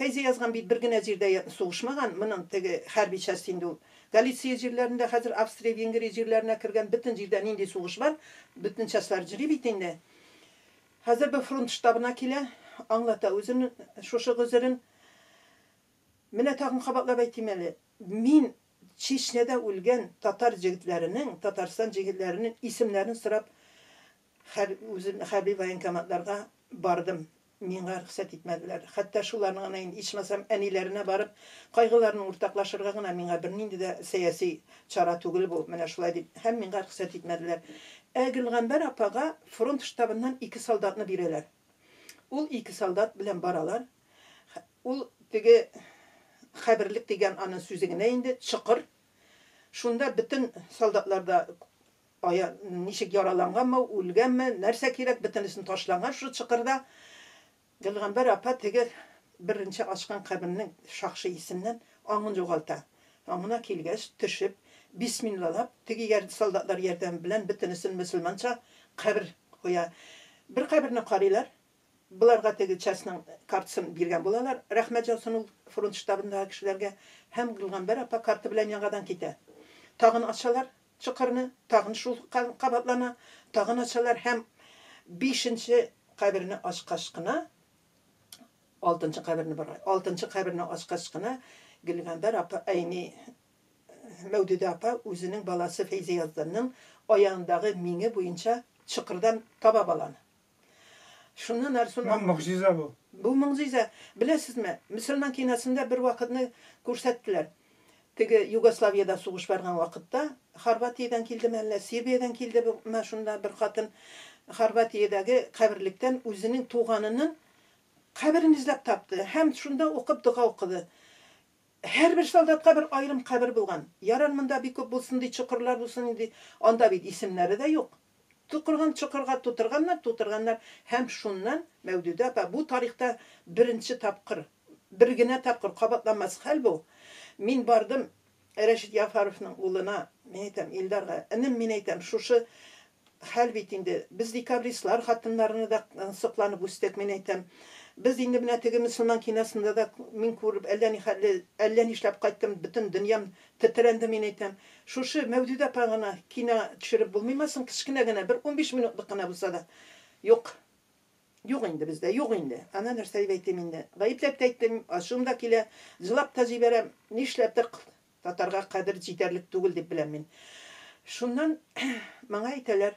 Фәйзи Язган бит бер генә җирдә сугышмаган, моның теге хәрби часть инде ул. Галиция җирләрендә, хәзер Австрия, Венгрия җирләренә кергән бөтен җирдә нинди сугыш бар, бөтен частьлар җыри бит инде. Хәзер бу фронт штабына килә, аңлата үзен шушы гозерен. Менә тагын кабатлап әйтим әле, мин Чечняда үлгән татар җегетләренең, Татарстан җегетләренең исемнәрен сорап үзем хәрби военкоматларга бардым. Миңа рөхсәт итмәделәр. Хәтта шуларның гына инде ичмасам әниләренә барып, кайгыларын уртаклашырга гына миңа бернинди дә сәяси чара түгел бу, менә шулай дип, һәм миңа рөхсәт итмәделәр. Ә Гөлгамбәр апага фронт штабыннан ике солдатны бирәләр. Ул ике солдат белән баралар. Ул теге хәберлек дигән аның сүзе генә инде, чокыр. Шунда бөтен солдатлар да ая, ничек яраланганмы, үлгәнме, нәрсә кирәк, бөтенесен ташланган шул чокырда. Гөлгамбәр апа теге беренче ачкан кабернең шакшы исеннән аңын югалта. Аңына килгәч, төшеп, бисмиллалап, теге солдатлар ярдәме белән бөтенесен мөселманча кабер куя. Бер каберне карыйлар, Боларга теге частьның картасын биргән булалар. Рәхмәт яусын ул фронт штабындагы кешеләргә. Һәм Гөлгамбәр апа карта белән яңадан китә. Тагын ачалар чокырны, тагын шул кабатлана, тагын ачалар һәм бишенче каберне ачкач кына, алтынчы каберне бар, алтынчы каберне ачкач кына Гөлгамбәр апа, әйни Мәүдүдә апа үзенең баласы Фәйзи Язданның аягындагы миңе буенча чокырдан таба баланы. Шуннан арсын Бу могҗиза бу. Бу могҗиза. Беләсезме, мөселман киносында бер вакытны күрсәттеләр. Теге Югославиядә сугыш барган вакытта Хорватиядән килдеме әллә, Сербиядән килдеме шунда бер хатын Хорватиядәге каберлектән үзенең туганының каберен эзләп тапты һәм шунда укып дога укыды. Һәрбер солдатка бер аерым кабер булган. Ярар, монда бик күп булсын ди, чокырлар булсын инде. Анда бит исемнәре дә юк. Тукырган чокырга тутырганнар, тутырганнар һәм шуннан Мәүдүдә апа бу тарихта беренче тапкыр, бер генә тапкыр кабатланмас хәл бу. Мин бардым Рәшит Яфаровның улына, мин әйтәм, Илдарга, энем, мин әйтәм, шушы хәл бит инде. Без декабристлар хатыннарны да сокланып үстек, мин әйтәм. Без инде менә теге мөселман киносында да мин күреп, әллә ни хәтле, әллә нишләп кайттым, бөтен дөньям тетрәнде, мин әйтәм. Шушы Мәүдүдә апа гына кино төшереп булмыймы соң, кечкенә генә, бер 15 минутлык кына булса да. Юк. Юк инде бездә, юк инде. Ана нәрсә дип әйтим инде. Гаепләп тә әйттем, ачуым да килә, җылап та җибәрәм. Нишләптер татарга кадер җитәрлек түгел дип беләм мин. Шуннан моңа әйтәләр,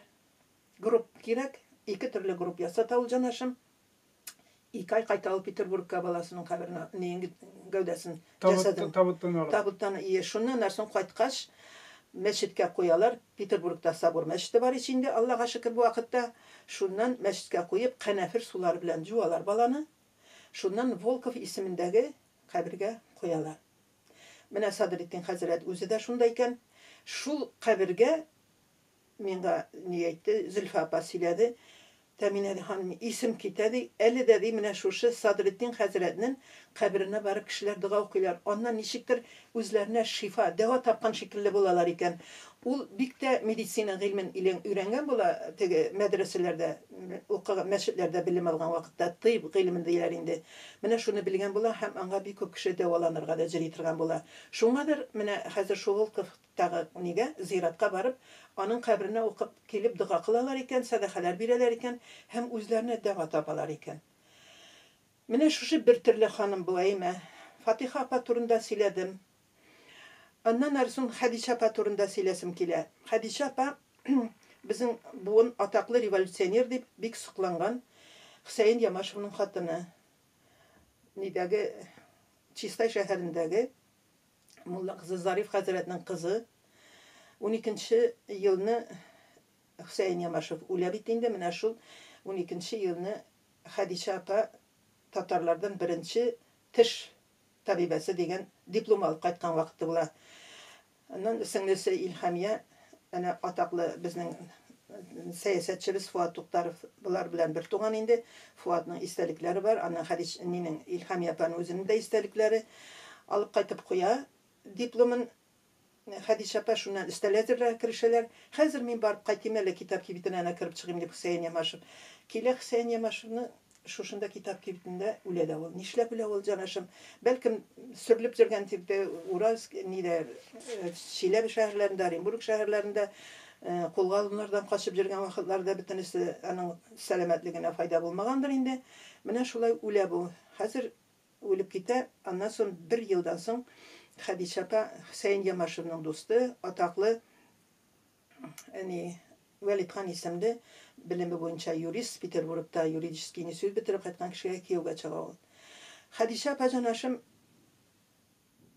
групп кирәк, ике төрле групп ясата ул җанашым. 2 ай кайта ул Петербургка баласының каберенә, нең гәүдәсен, җәсәден. Табуттан алып. Табуттан, ие, шуннан соң кайткач, мәчеткә куялар. Петербургта собор мәчете бар ич инде, Аллага шөкер, бу вакытта. Шуннан мәчеткә куеп, канәфер сулары белән жуалар баланы. Шуннан Волков исемендәге кабергә куялар. Менә Садретдин хәзрәт үзе дә шунда икән. Шул кабергә миңа ни әйтте, Зөлфә апа сөйләде. Тәминә ханым, исем китә ди, әле дә ди, менә шушы Садретдин хәзрәтнең каберенә барып кешеләр дога укыйлар. Аннан ничектер үзләренә шифа, дәва тапкан шикелле булалар икән. Ул бик тә медицина гыйльмен өйрәнгән була, теге мәдрәсәләрдә укыган, мәчетләрдә белем алган вакытта тыйб гыйльмен диләр инде. Менә шуны белгән була һәм аңа бик күп кеше дәваланырга да җөри торган була. Шуңадыр менә хәзер шул Волков тагы нигә зиратка барып, аның каберенә укып килеп дога кылалар икән, сәдакалар бирәләр икән һәм үзләренә дәва табалар икән. Менә шушы бер төрле ханым бу, әйме. Фатиха апа турында сөйләдем. Аннан ары соң Хәдичә апа турында сөйләсем килә. Хәдичә апа безнең буын атаклы революционер дип бик сокланган Хөсәен Ямашевның хатыны. Нидәге Чистай шәһәрендәге мулла кызы, Зариф хәзрәтнең кызы. 12 елны Хөсәен Ямашев үлә бит инде, менә шул 12 елны Хәдичә апа татарлардан беренче теш табибәсе дигән диплом алып кайткан вакыты була. Аннан сеңлесе Илһамия, әнә атаклы безнең сәясәтчебез Фуат Туктаров булар белән бер туган инде. Фуатның истәлекләре бар, аннан Хәдич нинең Илһамия апаның үзенең дә истәлекләре. Алып кайтып куя дипломын Хәдичә апа, шуннан өстәл әзерләргә керешәләр. Хәзер мин барып кайтыйм әле, китап кибетенә әнә кереп чыгыйм дип Хөсәен Ямашев. Килә Хөсәен Ямашевны шушында китап кибетендә үлә дә ул. Нишләп үлә ул, җанашым? Бәлкем сүрлеп йөргән дип Уральск, нидә, Чиләбе шәһәрләрендә, Оренбург шәһәрләрендә кулга алынулардан качып йөргән вакытларда бөтенесе аның сәламәтлегенә файда булмагандыр инде. Менә шулай үлә бу. Хәзер үлеп китә. Аннан соң бер елдан соң Хәдичә апа Хөсәен Ямашевның дусты, атаклы әни Вәлидхан исемле белеме буенча юрист, Петербургта юридический институт бетереп кайткан кешегә кияүгә чыга ул. Хәдичә апа җанашым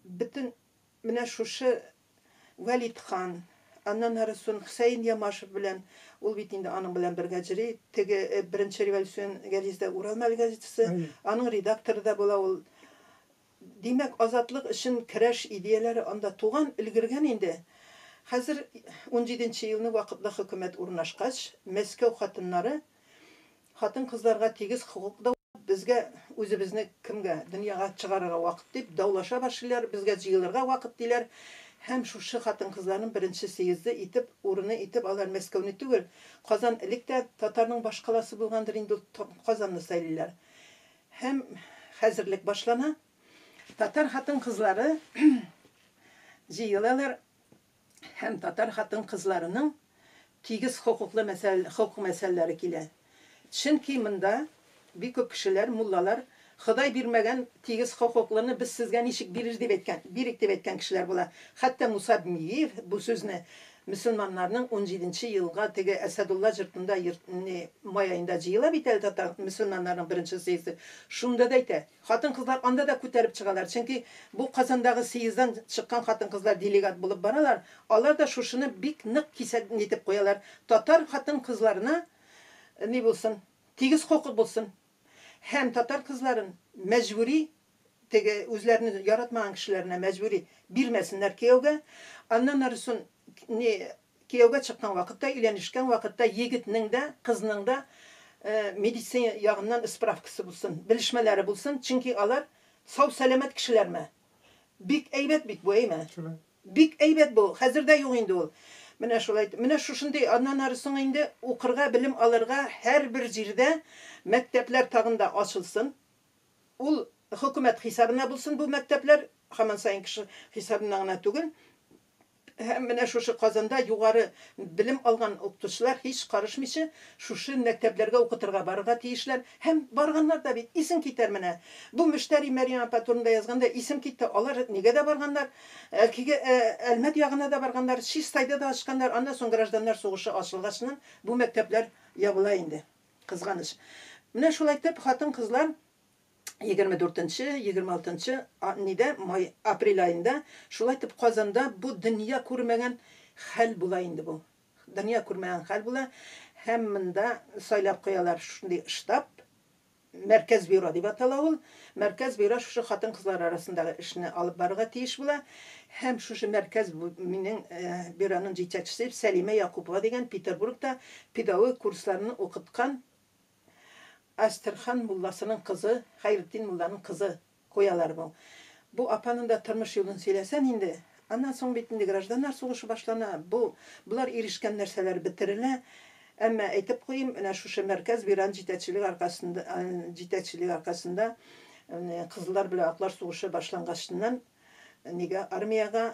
бөтен менә шушы Вәлидхан, аннан ары соң Хөсәен Ямашев белән, ул бит инде аның белән бергә җөри, теге беренче революцион гәзитә Урал мәле газетасы, аның редакторы да була ул. Димәк, азатлык өчен көрәш идеяләре анда туган, өлгергән инде. Хәзер 17 елны вакытлы хөкүмәт урнашкач, Мәскәү хатыннары хатын-кызларга тигез хокук да безгә үзебезне кемгә дөньяга чыгарырга вакыт дип даулаша башлыйлар, безгә җыелырга вакыт диләр. Һәм шушы хатын-кызларның беренче съезды итеп, урыны итеп алар Мәскәүне түгел, Казан элек тә татарның башкаласы булгандыр инде, ул Казанны сайлыйлар. Һәм хәзерлек башлана. Татар хатын-кызлары җыелалар һәм татар хатын-кызларының тигез хокуклы мәсьәлә, хокук мәсьәләләре килә. Чөнки монда бик күп кешеләр, муллалар, Ходай бирмәгән тигез хокуклыны без сезгә ничек бирер дип әйткән, бирик дип әйткән кешеләр була. Хәтта Муса Миев бу сүзне мөселманнарның 17 елга теге Әсәдулла йортында май аенда җыела бит әле татар мөселманнарның беренче съезды. Шунда да әйтә. Хатын-кызлар анда да күтәреп чыгалар. Чөнки бу Казандагы съезддан чыккан хатын-кызлар делегат булып баралар. Алар да шушыны бик нык кисәк итеп куялар. Татар хатын-кызларына ни булсын? Тигез хокук булсын. Һәм татар кызларын мәҗбүри теге үзләрен яратмаган кешеләренә мәҗбүри бирмәсеннәр кияүгә. Аннан ары соң ни кияүгә чыккан вакытта, өйләнешкән вакытта егетнең дә, кызның да медицина ягыннан справкасы булсын, белешмәләре булсын, чөнки алар сау сәламәт кешеләрме? Бик әйбәт бит бу, әйме? Бик әйбәт бу. Хәзер дә юк инде ул. Менә шулай. Менә шушындый аннан ары соң инде укырга, белем алырга һәрбер җирдә мәктәпләр тагын да ачылсын. Ул хөкүмәт хисабына булсын бу мәктәпләр, һаман саен кеше хисабына гына түгел. Һәм менә шушы Казанда югары белем алган укытучылар һич карышмыйча шушы мәктәпләргә укытырга барырга тиешләр. Һәм барганнар да бит, исең китәр менә. Бу Мөштәри Мәрьям апа турында язганда исем китте. Алар нигә дә барганнар? Әлкигә, Әлмәт ягына да барганнар, Чистайда да ачканнар. Аннан соң гражданнар сугышы ачылгачыннан бу мәктәпләр ябыла инде. Кызганыч. Менә шулай итеп хатын-кызлар 24-нче, 26-нчы нидә, май, апрель аенда шулай итеп Казанда бу дөнья күрмәгән хәл була инде бу. Дөнья күрмәгән хәл була. Һәм монда сайлап куялар шундый штаб, Мәркәз бюро дип атала ул. Мәркәз бюро шушы хатын-кызлар арасындагы эшне алып барырга тиеш була. Һәм шушы мәркәз минең бюроның җитәкчесе Сәлимә Якупова дигән Петербургта педагогик курсларны укыткан Әстерхан мулласының кызы, Хәйретдин мулланың кызы куялар бу. Бу апаның да тормыш юлын сөйләсән инде, аннан соң бит инде гражданнар сугышы башлана, бу, болар ирешкән нәрсәләр бетерелә. Әмма әйтеп куйыйм, менә шушы мәркәз бюроның җитәкчелеге аркасында, җитәкчелеге аркасында кызыллар белән аклар сугышы башлангачыннан нигә армиягә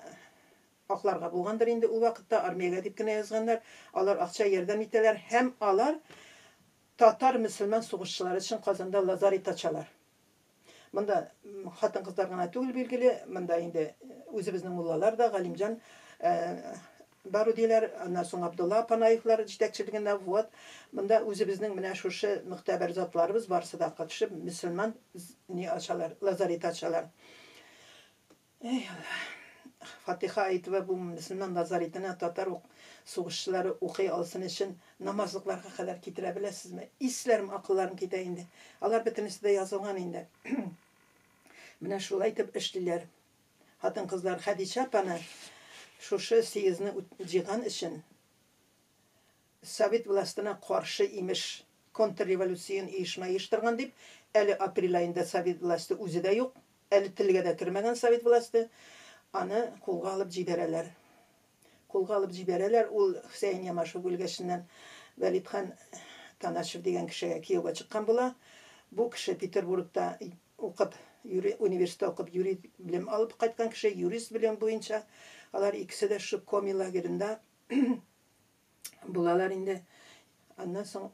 акларга булгандыр инде ул вакытта, армиягә дип кенә язганнар, алар акча ярдәм итәләр һәм алар татар мөселман сугышчылары өчен Казанда лазарет ачалар. Монда хатын-кызлар гына түгел билгеле, монда инде үзебезнең муллалар да, Галимҗан Барудиләр, аннан соң Абдулла Апанаевлар җитәкчелегендә, вот, монда үзебезнең менә шушы мөхтәбәр затларыбыз барысы да катышып, мөселман ни ачалар, лазарет ачалар. Эй, Алла. Фатиха әйтүе бу мөселман лазаретына татар сугышчылары укый алсын өчен намазлыкларга кадәр китерә беләсезме? Исләрем, акылларым китә инде. Алар бөтенесе дә язылган инде. Менә шулай итеп эшлиләр. Хатын-кызлар Хәдичә апаны шушы съездны җыйган өчен совет властына каршы имеш контрреволюцион оешма оештырган дип, әле апрель аенда совет власте үзе дә юк, әле телгә дә кермәгән совет власте, аны кулга алып җибәрәләр. Кулга алып җибәрәләр, ул Хөсәен Ямашев үлгәченнән Вәлидхан Таначев дигән кешегә кияүгә чыккан була. Бу кеше Петербургта укып, университетта укып, юрист белем алып кайткан кеше, юрист белем буенча. Алар икесе дә шушы Коми лагерында булалар инде. Аннан соң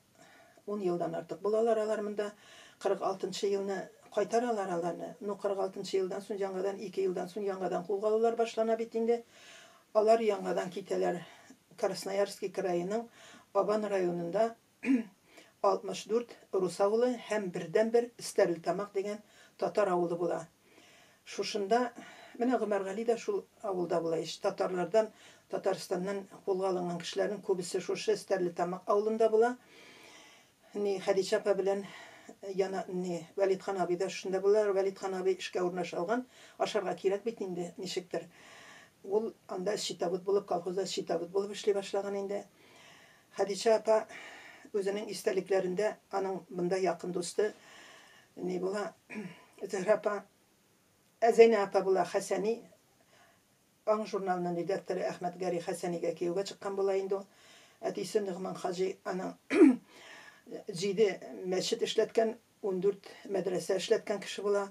10 елдан артык булалар алар монда. 46 елны кайтаралар аларны. Ну, 46 елдан соң яңадан 2 елдан соң яңадан кулга алулар башлана бит инде. Алар яңадан китәләр Красноярский краеның Абан районында 64 рус авылы һәм бердән-бер Стәрлетамак дигән татар авылы була. Шушында менә Гомәр Гали дә шул авылда була ич. Татарлардан, Татарстаннан кулга алынган кешеләрнең күбесе шушы Стәрлетамак авылында була. Ни Хәдичә апа белән яна ни Вәлидхан абый да шушында була. Вәлидхан абый эшкә урнаша алган. Ашарга кирәк бит инде, ничектер. Ул анда счетовод булып, колхозда счетовод булып эшли башлаган инде. Хәдичә апа үзенең истәлекләрендә аның монда якын дусты ни була, Зөһрә апа, Зәйнә апа була Хәсәни, Аң журналының редакторы Әхмәт Гәрәй Хәсәнигә кияүгә чыккан була инде ул. Әтисе Ногман хаҗи аның 7 мәчет эшләткән, 14 мәдрәсә эшләткән кеше була.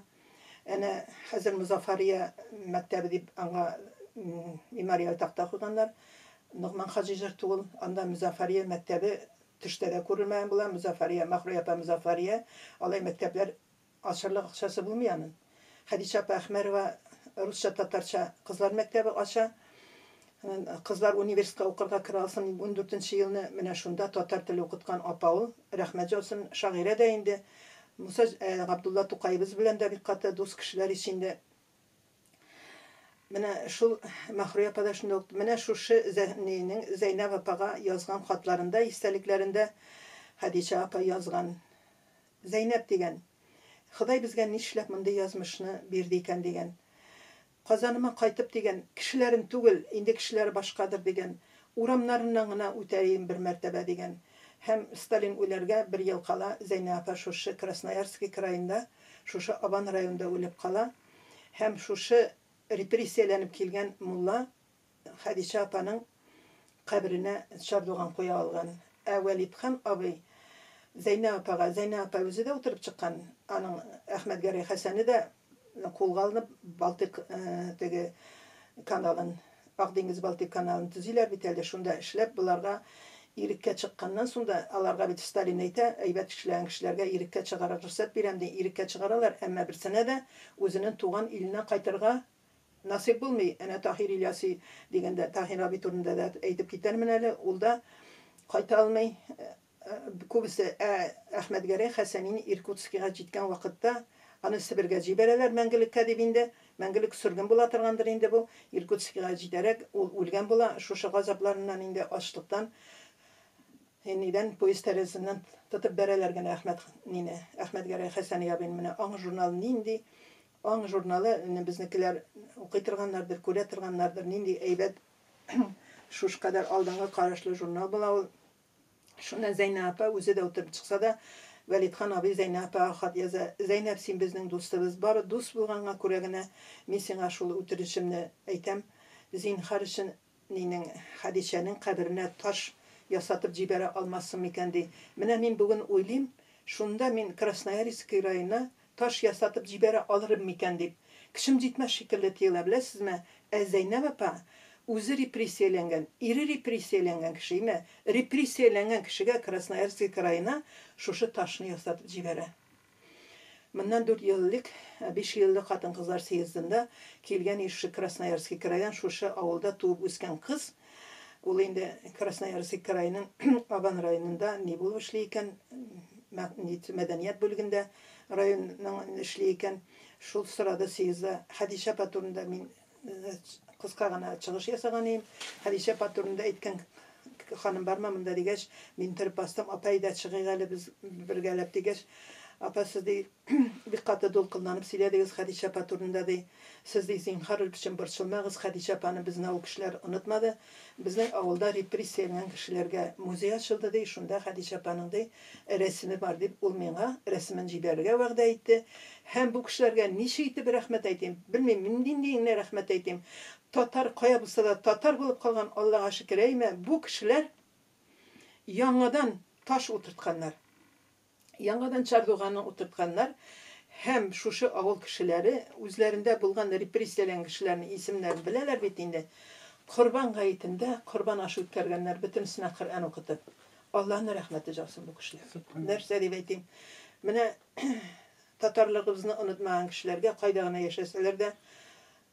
Әнә хәзер Мозаффария мәктәбе дип аңа мемориаль такта куйганнар. Ногман хаҗи йорты ул. Анда Мозаффария мәктәбе төштә дә күрелмәгән була. Мозаффария, Маһруй апа Мозаффария. Алай мәктәпләр ачарлык акчасы булмый аның. Хәдичә апа Әхмәрова русча, татарча кызлар мәктәбе ача. Кызлар университетка укырга керә алсын 14 елны менә шунда татар теле укыткан апа ул. Рәхмәт яусын, шагыйрә дә инде. Муса Габдулла Тукаебыз белән дә бик каты дус кешеләр ич инде. Менә шул Маһруй апа да шунда ук, менә шушы нинең Зәйнәб апага язган хатларында, истәлекләрендә Хәдичә апа язган. Зәйнәб дигән, Ходай безгә нишләп мондый язмышны бирде икән дигән. Казаныма кайтып дигән, кешеләрен түгел, инде кешеләре башкадыр дигән, урамнарыннан гына үтәйем бер мәртәбә дигән. Һәм Сталин үләргә бер ел кала Зәйнә апа шушы Красноярский краенда, шушы Абан районында үлеп кала. Һәм шушы репрессияләнеп килгән мулла Хәдичә апаның каберенә чардуган куя алган. Ә Вәлидхан абый Зәйнә апага, Зәйнә апа үзе дә утырып чыккан, аның Әхмәтгәрәй Хәсәне дә кулга алынып, Балтыйк теге каналын, Ак диңгез Балтыйк каналын төзиләр бит әле, шунда эшләп, боларга иреккә чыкканнан соң да, аларга бит Сталин әйтә, әйбәт эшләгән кешеләргә иреккә чыгарырга рөхсәт бирәм ди, иреккә чыгаралар, әмма берсенә дә үзенең туган иленә кайтырга насыйп булмый. Әнә Таһир Ильяси дигәндә, Таһир абый турында да әйтеп китәрмен әле, ул да кайта алмый. Күбесе, ә Әхмәтгәрәй Хәсәнин Иркутскига җиткән вакытта Аны Себергә җибәрәләр мәңгелеккә дип инде. Мәңгелек сөрген була торгандыр инде бу. Иркутскига җитәрәк ул үлгән була. Шушы газапларыннан инде ачлыктан нидән поезд тәрәзәсеннән тотып бәрәләр генә Әхмәт нине, Әхмәтгәрәй Хәсәни абыйны. Менә Аң журналы нинди Аң журналы безнекеләр укый торганнардыр, күрә торганнардыр, нинди әйбәт шуш кадәр алдынгы карашлы журнал була ул. Шуннан Зәйнә апа үзе дә утырып чыкса да, Вәлидхан абый Зәйнә апага хат яза. Зәйнәб, син безнең дустыбыз. Бары дус булганга күрә генә мин сиңа шул үтенечемне әйтәм. Зинһар өчен нинең, Хәдичәнең каберенә таш ясатып җибәрә алмассың микән, ди. Менә мин бүген уйлыйм, шунда мин Красноярский районына таш ясатып җибәрә алырым микән дип. Көчем җитмәс шикелле тоела, беләсезме? Ә Зәйнәб апа үзе репрессияләнгән, ире репрессияләнгән кеше, име? Репрессияләнгән кешегә Красноярский краена шушы ташны ясатып җибәрә. Моннан 4 ел элек, 5 ел элек хатын-кызлар съездында килгән шушы Красноярский крайдан шушы авылда туып үскән кыз, ул инде Красноярский краеның Абан районында ни булып эшли икән, мәдәният бүлегендә районның эшли икән. Шул сорады съездда Хәдичә апа турында мин кыска гына чыгыш ясаган идем. Хәдичә апа турында әйткән ханым бармы монда дигәч, мин торып бастым, апа әйдә чыгыйк әле без бергәләп дигәч, апа сез ди бик каты дулкынланып сөйләдегез Хәдичә апа турында ди. Сез ди зинһар өчен борчылмагыз, Хәдичә апаны безнең авыл кешеләр онытмады. Безнең авылда репрессияләнгән кешеләргә музей ачылды ди, шунда Хәдичә апаның ди рәсеме бар дип ул миңа рәсемен җибәрергә вәгъдә итте. Һәм бу кешеләргә ничек итеп рәхмәт әйтим, белмим, мин нинди генә рәхмәт әйтим. Татар кая булса да татар булып калган, Аллага шөкер, әйме, бу кешеләр яңадан таш утыртканнар. Яңадан чардуганны утыртканнар һәм шушы авыл кешеләре үзләрендә булган репрессияләнгән кешеләрнең исемнәрен беләләр бит инде. Корбан гаетендә корбан ашы үткәргәннәр, бөтенесенә Коръән укытып. Аллаһның рәхмәте яусын бу кешеләргә. Нәрсә дип әйтим? Менә татарлыгыбызны онытмаган кешеләргә кайда гына яшәсәләр дә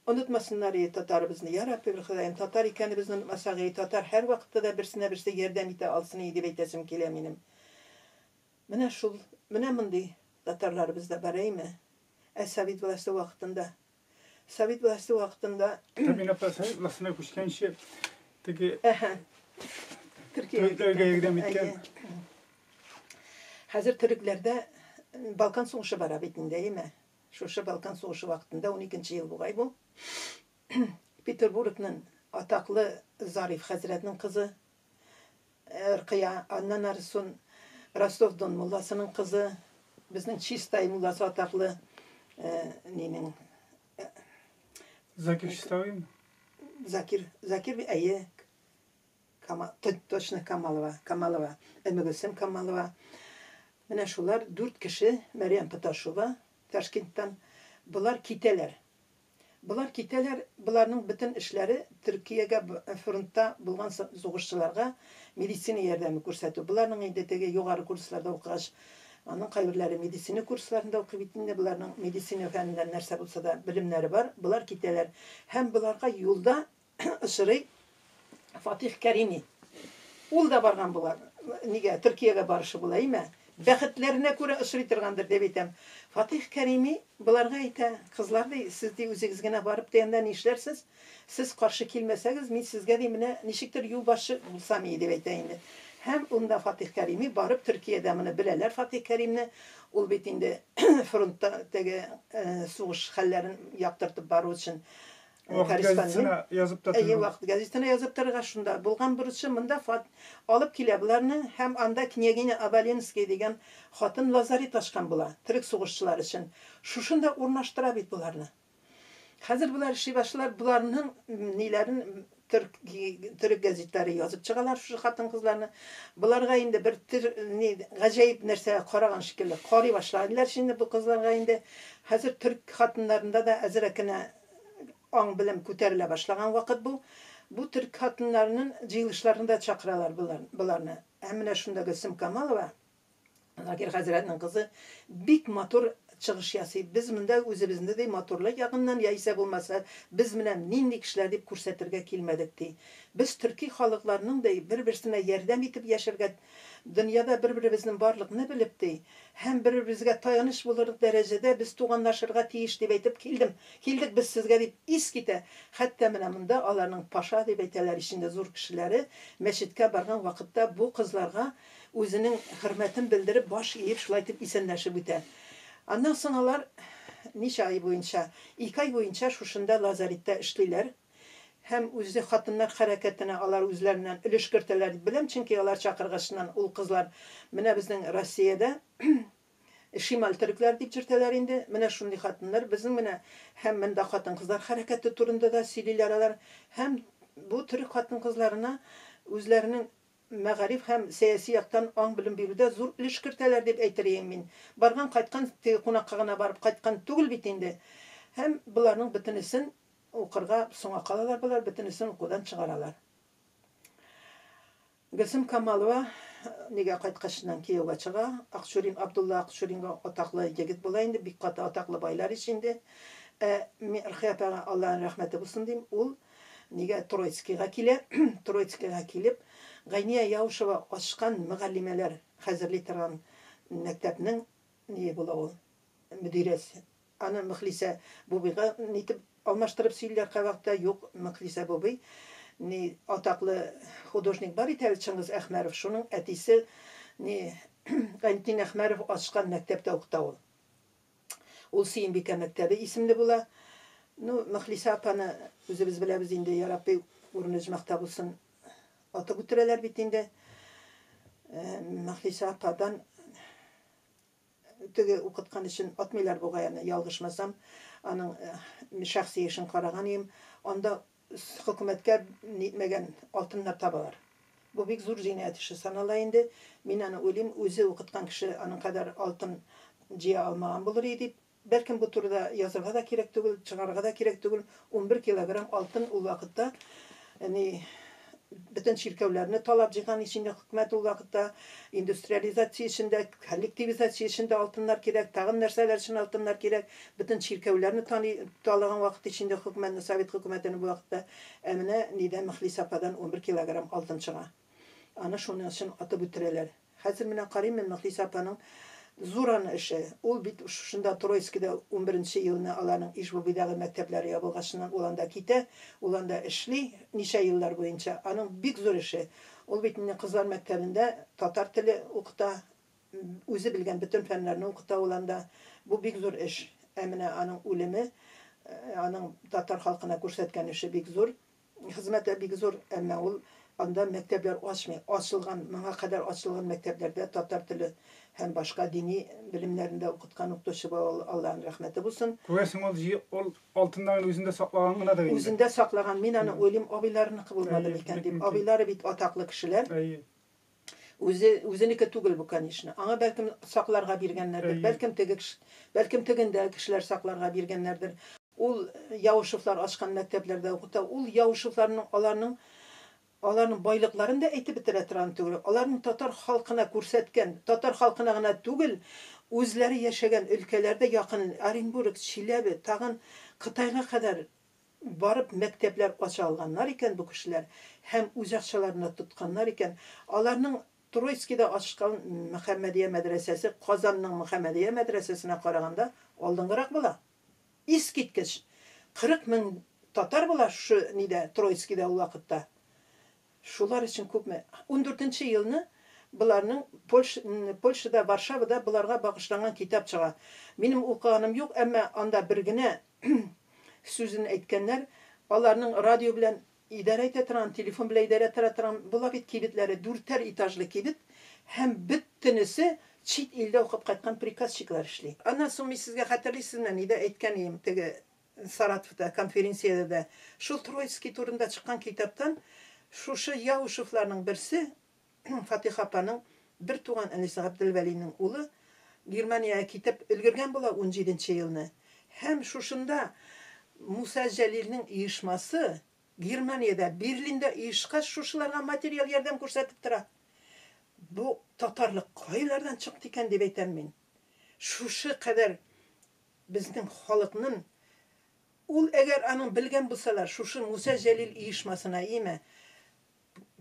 онытмасыннар и татарыбызны. Я Рабби, бер Ходаем, татар икәнебезне онытмасак и, татар һәр вакытта да берсенә берсе ярдәм итә алсын и дип әйтәсем килә минем. Менә шул, менә мондый татарларыбыз да бар, әйме? Ә совет власте вакытында, совет власте вакытында Мин апа совет властена күчкәнче теге Төркиягә төрекләргә ярдәм иткән. Хәзер төрекләрдә Балкан сугышы бара бит инде, әйеме? Шушы Балкан сугышы вакытында 12 ел бугай бу. Петербургның атаклы Зариф хәзрәтнең кызы Ркыя, аннан арысын Ростов-Дон мулласының кызы, безнең Чистай мулласы атаклы нинең Закир Чистовыймы? Закир, Закир әйе, точно Камалова, Камалова, Өммегөлсем Камалова. Менә шулар дүрт кеше, Мәрьям Поташова, Ташкенттан, болар китәләр. Болар китәләр, боларның бөтен эшләре Төркиягә фронтта булган сугышчыларга медицина ярдәме күрсәтү. Боларның инде теге югары курсларда укыгач, аның кайберләре медицина курсларында укый бит инде, боларның медицина фәненнән нәрсә булса да белемнәре бар. Болар китәләр. Һәм боларга юлда очрый Фатих Кәрими. Ул да барган була. Нигә? Төркиягә барышы була, әйме? Бәхетләренә күрә очрый торгандыр дип әйтәм. Фатих Кәрими боларга әйтә, кызлар ди, сез ди үзегез генә барып дигәндә нишләрсез? Сез каршы килмәсәгез, мин сезгә ди менә ничектер юлбашчы булсам иде дип әйтә инде. Һәм унда Фатих Кәрими барып Төркиядә моны беләләр Фатих Кәримне. Ул бит инде фронтта теге сугыш хәлләрен яктыртып бару өчен Вакыт газетасына язып та Әйе, Вакыт газетасына язып торырга шунда булган бурычы монда фат алып килә боларны һәм анда княгиня Оболенская дигән хатын лазарет ачкан була, төрек сугышчылар өчен. Шушында урнаштыра бит боларны. Хәзер болар эшли башлар, боларның ниләрен төрк төрек газетлары язып чыгалар шушы хатын-кызларны. Боларга инде бер төр ни гаҗәеп нәрсәгә караган шикелле карый башладылар инде бу кызларга инде. Хәзер төрек хатыннарында да әзрәк кенә аң белем күтәрелә башлаган вакыт бу. Бу төрек хатыннарының җыелышларында чакыралар боларны. Һәм менә шунда Гөлсем Камалова, Закир хәзрәтнең кызы, бик матур чыгыш ясый. Без монда үзебезне, ди, матурлык ягыннан яисә булмаса, без менә нинди кешеләр дип күрсәтергә килмәдек, ди. Без төрки халыкларның, ди, бер-берсенә ярдәм итеп яшәргә, дөньяда бер-беребезнең барлыкны белеп, ди, һәм бер-беребезгә таяныч булырлык дәрәҗәдә без туганлашырга тиеш дип әйтеп килдем, килдек без сезгә дип ис китә. Хәтта менә монда аларның паша дип әйтәләр ич инде зур кешеләре, мәчеткә барган вакытта бу кызларга үзенең хөрмәтен белдереп, баш иеп шулай итеп исәнләшеп үтә. Аннан соң алар ничә ай буенча, ике ай буенча шушында лазаретта эшлиләр. Һәм үзе хатыннар хәрәкәтенә алар үзләреннән өлеш кертәләр дип беләм, чөнки алар чакыргачыннан ул кызлар менә безнең Россиядә шималь төрекләр дип йөртәләр инде, менә шундый хатыннар безнең менә һәм монда хатын-кызлар хәрәкәте турында да сөйлиләр алар, һәм бу төрек хатын-кызларына үзләренең мәгариф һәм сәяси яктан аң-белем бирүдә зур өлеш кертәләр дип әйтер ием мин. Барган кайткан теге кунакка гына барып кайткан түгел бит инде. Һәм боларның бөтенесен укырга соңа калалар болар, бөтенесен укудан чыгаралар. Гөлсем Камалова нигә кайткачыннан кияүгә чыга. Акчурин Абдулла Акчуринга атаклы егет була инде, бик каты атаклы байлар ич инде. Ә Рхия апага Аллаһның рәхмәте булсын дим, ул нигә Троицкийга килә. Троицкийга килеп, Гайния Яушева ачкан мөгаллимәләр хәзерли торган мәктәпнең ние була ул, мөдирәсе. Аны Мөхлисә Бубыйга нитеп алмаштырып сөйлиләр кайвакытта, юк, Мөхлисә Бубый ни атаклы художник бар ит әле Чыңгыз Әхмәров, шуның әтисе ни Гайнетдин Әхмәров ачкан мәктәптә укыта ул. Ул Сөембикә мәктәбе исемле була. Ну, Мөхлисә апаны үзебез беләбез инде, я Рабби, урыны оҗмахта булсын, атып үтерәләр бит инде. Мөхлисә ападан теге укыткан өчен атмыйлар бугай аны, ялгышмасам, аның шәхси эшен караган идем. Анда хөкүмәткә нитмәгән алтыннар табалар. Бу бик зур җинаять эше санала инде. Мин аны уйлыйм, үзе укыткан кеше аның кадәр алтын җыя алмаган булыр иде дип. Бәлкем бу турыда язырга да кирәк түгел, чыгарырга да кирәк түгел. 11 килограмм алтын ул вакытта ни бөтен чиркәүләрне талап җыйган ич инде хөкүмәт ул вакытта. Индустриализация өчен дә, коллективизация өчен дә алтыннар кирәк, тагын нәрсәләр өчен алтыннар кирәк. Бөтен чиркәүләрне тани талаган вакыт ич инде хөкүмәтне, совет хөкүмәтенең бу вакытта. Ә менә нидә Мөхлис ападан 11 килограмм алтын чыга. Аны шуның өчен атып үтерәләр. Хәзер менә карыйм мин Мөхлис апаның зур аны эше. Ул бит шушында Троицкида 11 елны аларның Иж-Бубыйдагы мәктәпләре ябылгачыннан ул анда китә, ул анда эшли ничә еллар буенча. Аның бик зур эше. Ул бит инде кызлар мәктәбендә татар теле укыта, үзе белгән бөтен фәннәрне укыта ул анда. Бу бик зур эш. Ә менә аның үлеме, аның татар халкына күрсәткән эше бик зур. Хезмәте бик зур, әмма ул анда мәктәпләр ачмый. Ачылган, моңа кадәр ачылган мәктәпләрдә татар теле һәм башка дини белемнәрен дә укыткан укытучы була ул, Аллаһның рәхмәте булсын. Күрәсең, ул җи ул алтыннарын үзендә саклаган гынадыр инде. Үзендә саклаган. Мин аны уйлыйм, абыйларыныкы булмады микән дип. Абыйлары бит атаклы кешеләр. Әйе. Үзе, үзенеке түгел бу, конечно. Аңа бәлкем сакларга биргәннәрдер, бәлкем теге бәлкем тегендә кешеләр сакларга биргәннәрдер. Ул Яушевлар ачкан мәктәпләрдә укыта. Ул Яушевларның аларның аларның байлыкларын да әйтеп бетерә торган түгел. Аларның татар халкына күрсәткән, татар халкына гына түгел, үзләре яшәгән өлкәләрдә якын Оренбург, Чиләбе, тагын Кытайга кадәр барып мәктәпләр ача алганнар икән бу кешеләр һәм үз акчаларына тотканнар икән. Аларның Троицкида ачкан Мөхәммәдия мәдрәсәсе Казанның Мөхәммәдия мәдрәсәсенә караганда алдынгырак була. Искиткеч! 40 мең татар була шушы нидә, Троицкида ул вакытта. Шулар өчен күпме? 14 елны боларның Польш, Польшада, Варшавада боларга багышланган китап чыга. Минем укыганым юк, әмма анда бер генә сүзен әйткәннәр. Аларның радио белән идарә итә торган, телефон белән идарә итә торган була бит кибетләре, дүртәр этажлы кибет һәм бөтенесе чит илдә укып кайткан приказчиклар эшли. Аннан соң мин сезгә хәтерлисезме, нидә әйткән идем, теге Саратовта конференциядә дә шул Троицкий турында чыккан китаптан шушы Яушевларның берсе Фатиха апаның бер туган энесе Габделвәлинең улы Германиягә китеп өлгергән була 17 елны. Һәм шушында Муса Җәлилнең оешмасы Германиядә, Берлинда оешкач, шушыларга материал ярдәм күрсәтеп тора. Бу татарлык кайлардан чыкты икән дип әйтәм мин. Шушы кадәр Безнең халыкның ул әгәр аның белгән булсалар, шушы Муса Җәлил оешмасына име,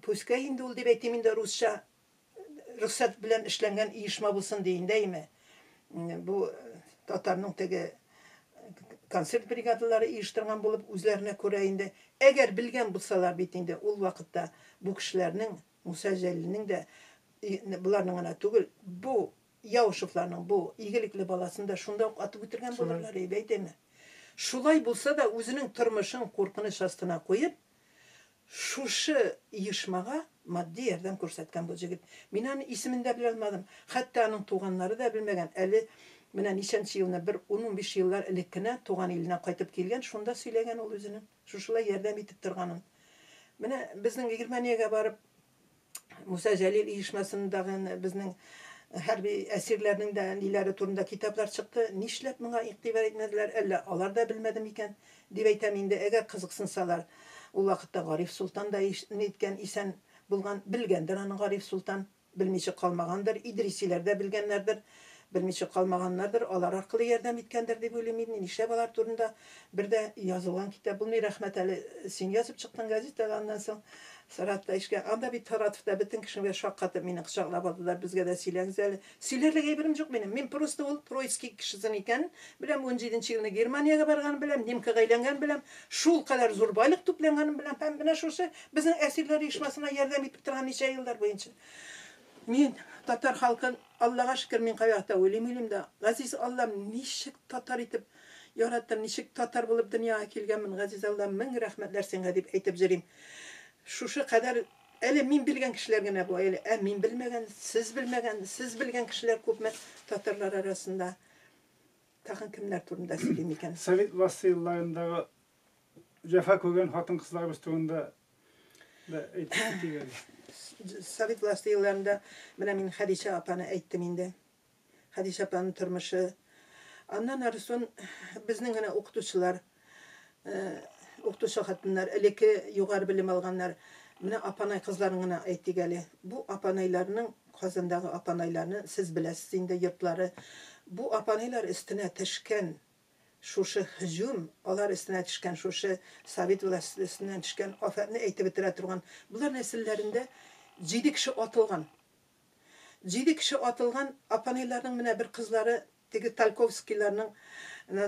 пускай инде ул дип әйтим инде русча, рөхсәт белән эшләнгән оешма булсын ди инде, әйме. Бу татарның теге концерт бригадалары оештырган булып үзләренә күрә инде. Әгәр белгән булсалар бит инде ул вакытта бу кешеләрнең, Муса Җәлилнең дә, боларның гына түгел, бу Яушевларның бу игелекле баласын да шунда ук атып үтергән булырлар иде, әйтәме. Шулай булса да үзенең тормышын куркыныч астына куеп, шушы оешмага матди ярдәм күрсәткән бу җегет. Мин аны исемен дә белә алмадым. Хәтта аның туганнары да белмәгән. Әле менә ничәнче елны, бер ун-унбиш еллар элек кенә туган иленә кайтып килгән, шунда сөйләгән ул үзенең шушылай ярдәм итеп торганын. Менә безнең Германиягә барып, Муса Җәлил оешмасындагы безнең хәрби әсирләрнең дә ниләре турында китаплар чыкты. Нишләп моңа игътибар итмәделәр, әллә алар да белмәде микән, дип әйтәм инде, әгәр кызыксынсалар. Ул вакытта Гариф Солтан да ниткән, исән булган, белгәндер аны Гариф Солтан. Белмичә калмагандыр, Идрисиләр дә белгәннәрдер, белмичә калмаганнардыр, алар аркылы ярдәм иткәндер дип уйлыйм мин. Нишләп алар турында бер дә язылган китап булмый? Рәхмәт әле, син язып чыктың газетага, аннан соң Саратовта эшкә. Анда бит Саратовта бөтен кешене шаккатып мине кочаклап алдылар, безгә дә сөйләгез әле. Сөйләрлек әйберем юк минем. Мин просто ул Троицкий кешесен икәнен беләм, 17 елны Германиягә барганын беләм, немкага әйләнгәнен беләм, шул кадәр зур байлык тупланганын беләм һәм менә шушы безнең әсирләр оешмасына ярдәм итеп торган ничә еллар буенча. Мин татар халкын, Аллага шөкер, мин кайвакытта уйлыйм-уйлыйм да, газиз Аллам, ничек татар итеп яраттың, ничек татар булып дөньяга килгәнмен, газиз Аллам, мең рәхмәтләр сиңа дип әйтеп йөрим. Шушы кадәр әле мин белгән кешеләр генә бу әле, ә мин белмәгән, сез белмәгән, сез белгән кешеләр күпме татарлар арасында. Тагын кемнәр турында сөйлим икән? Совет власте елларындагы җәфа күргән хатын-кызларыбыз турында да әйтеп китик әле. Совет власте елларында менә мин Хәдичә апаны әйттем инде. Хәдичә апаның тормышы. Аннан ары сон безнең генә укытучылар, укытучы хатыннар, элекке югары белем алганнар. Менә апанай кызларын гына әйтик әле. Бу апанайларның, Казандагы апанайларны сез беләсез инде, йортлары. Бу апанайлар өстенә төшкән шушы һөҗүм, алар өстенә төшкән шушы совет власте өстеннән төшкән афәтне әйтеп бетерә торган. Болар нәселләрендә 7 кеше атылган. 7 кеше атылган, апанайларның менә бер кызлары, теге Тальковскийларның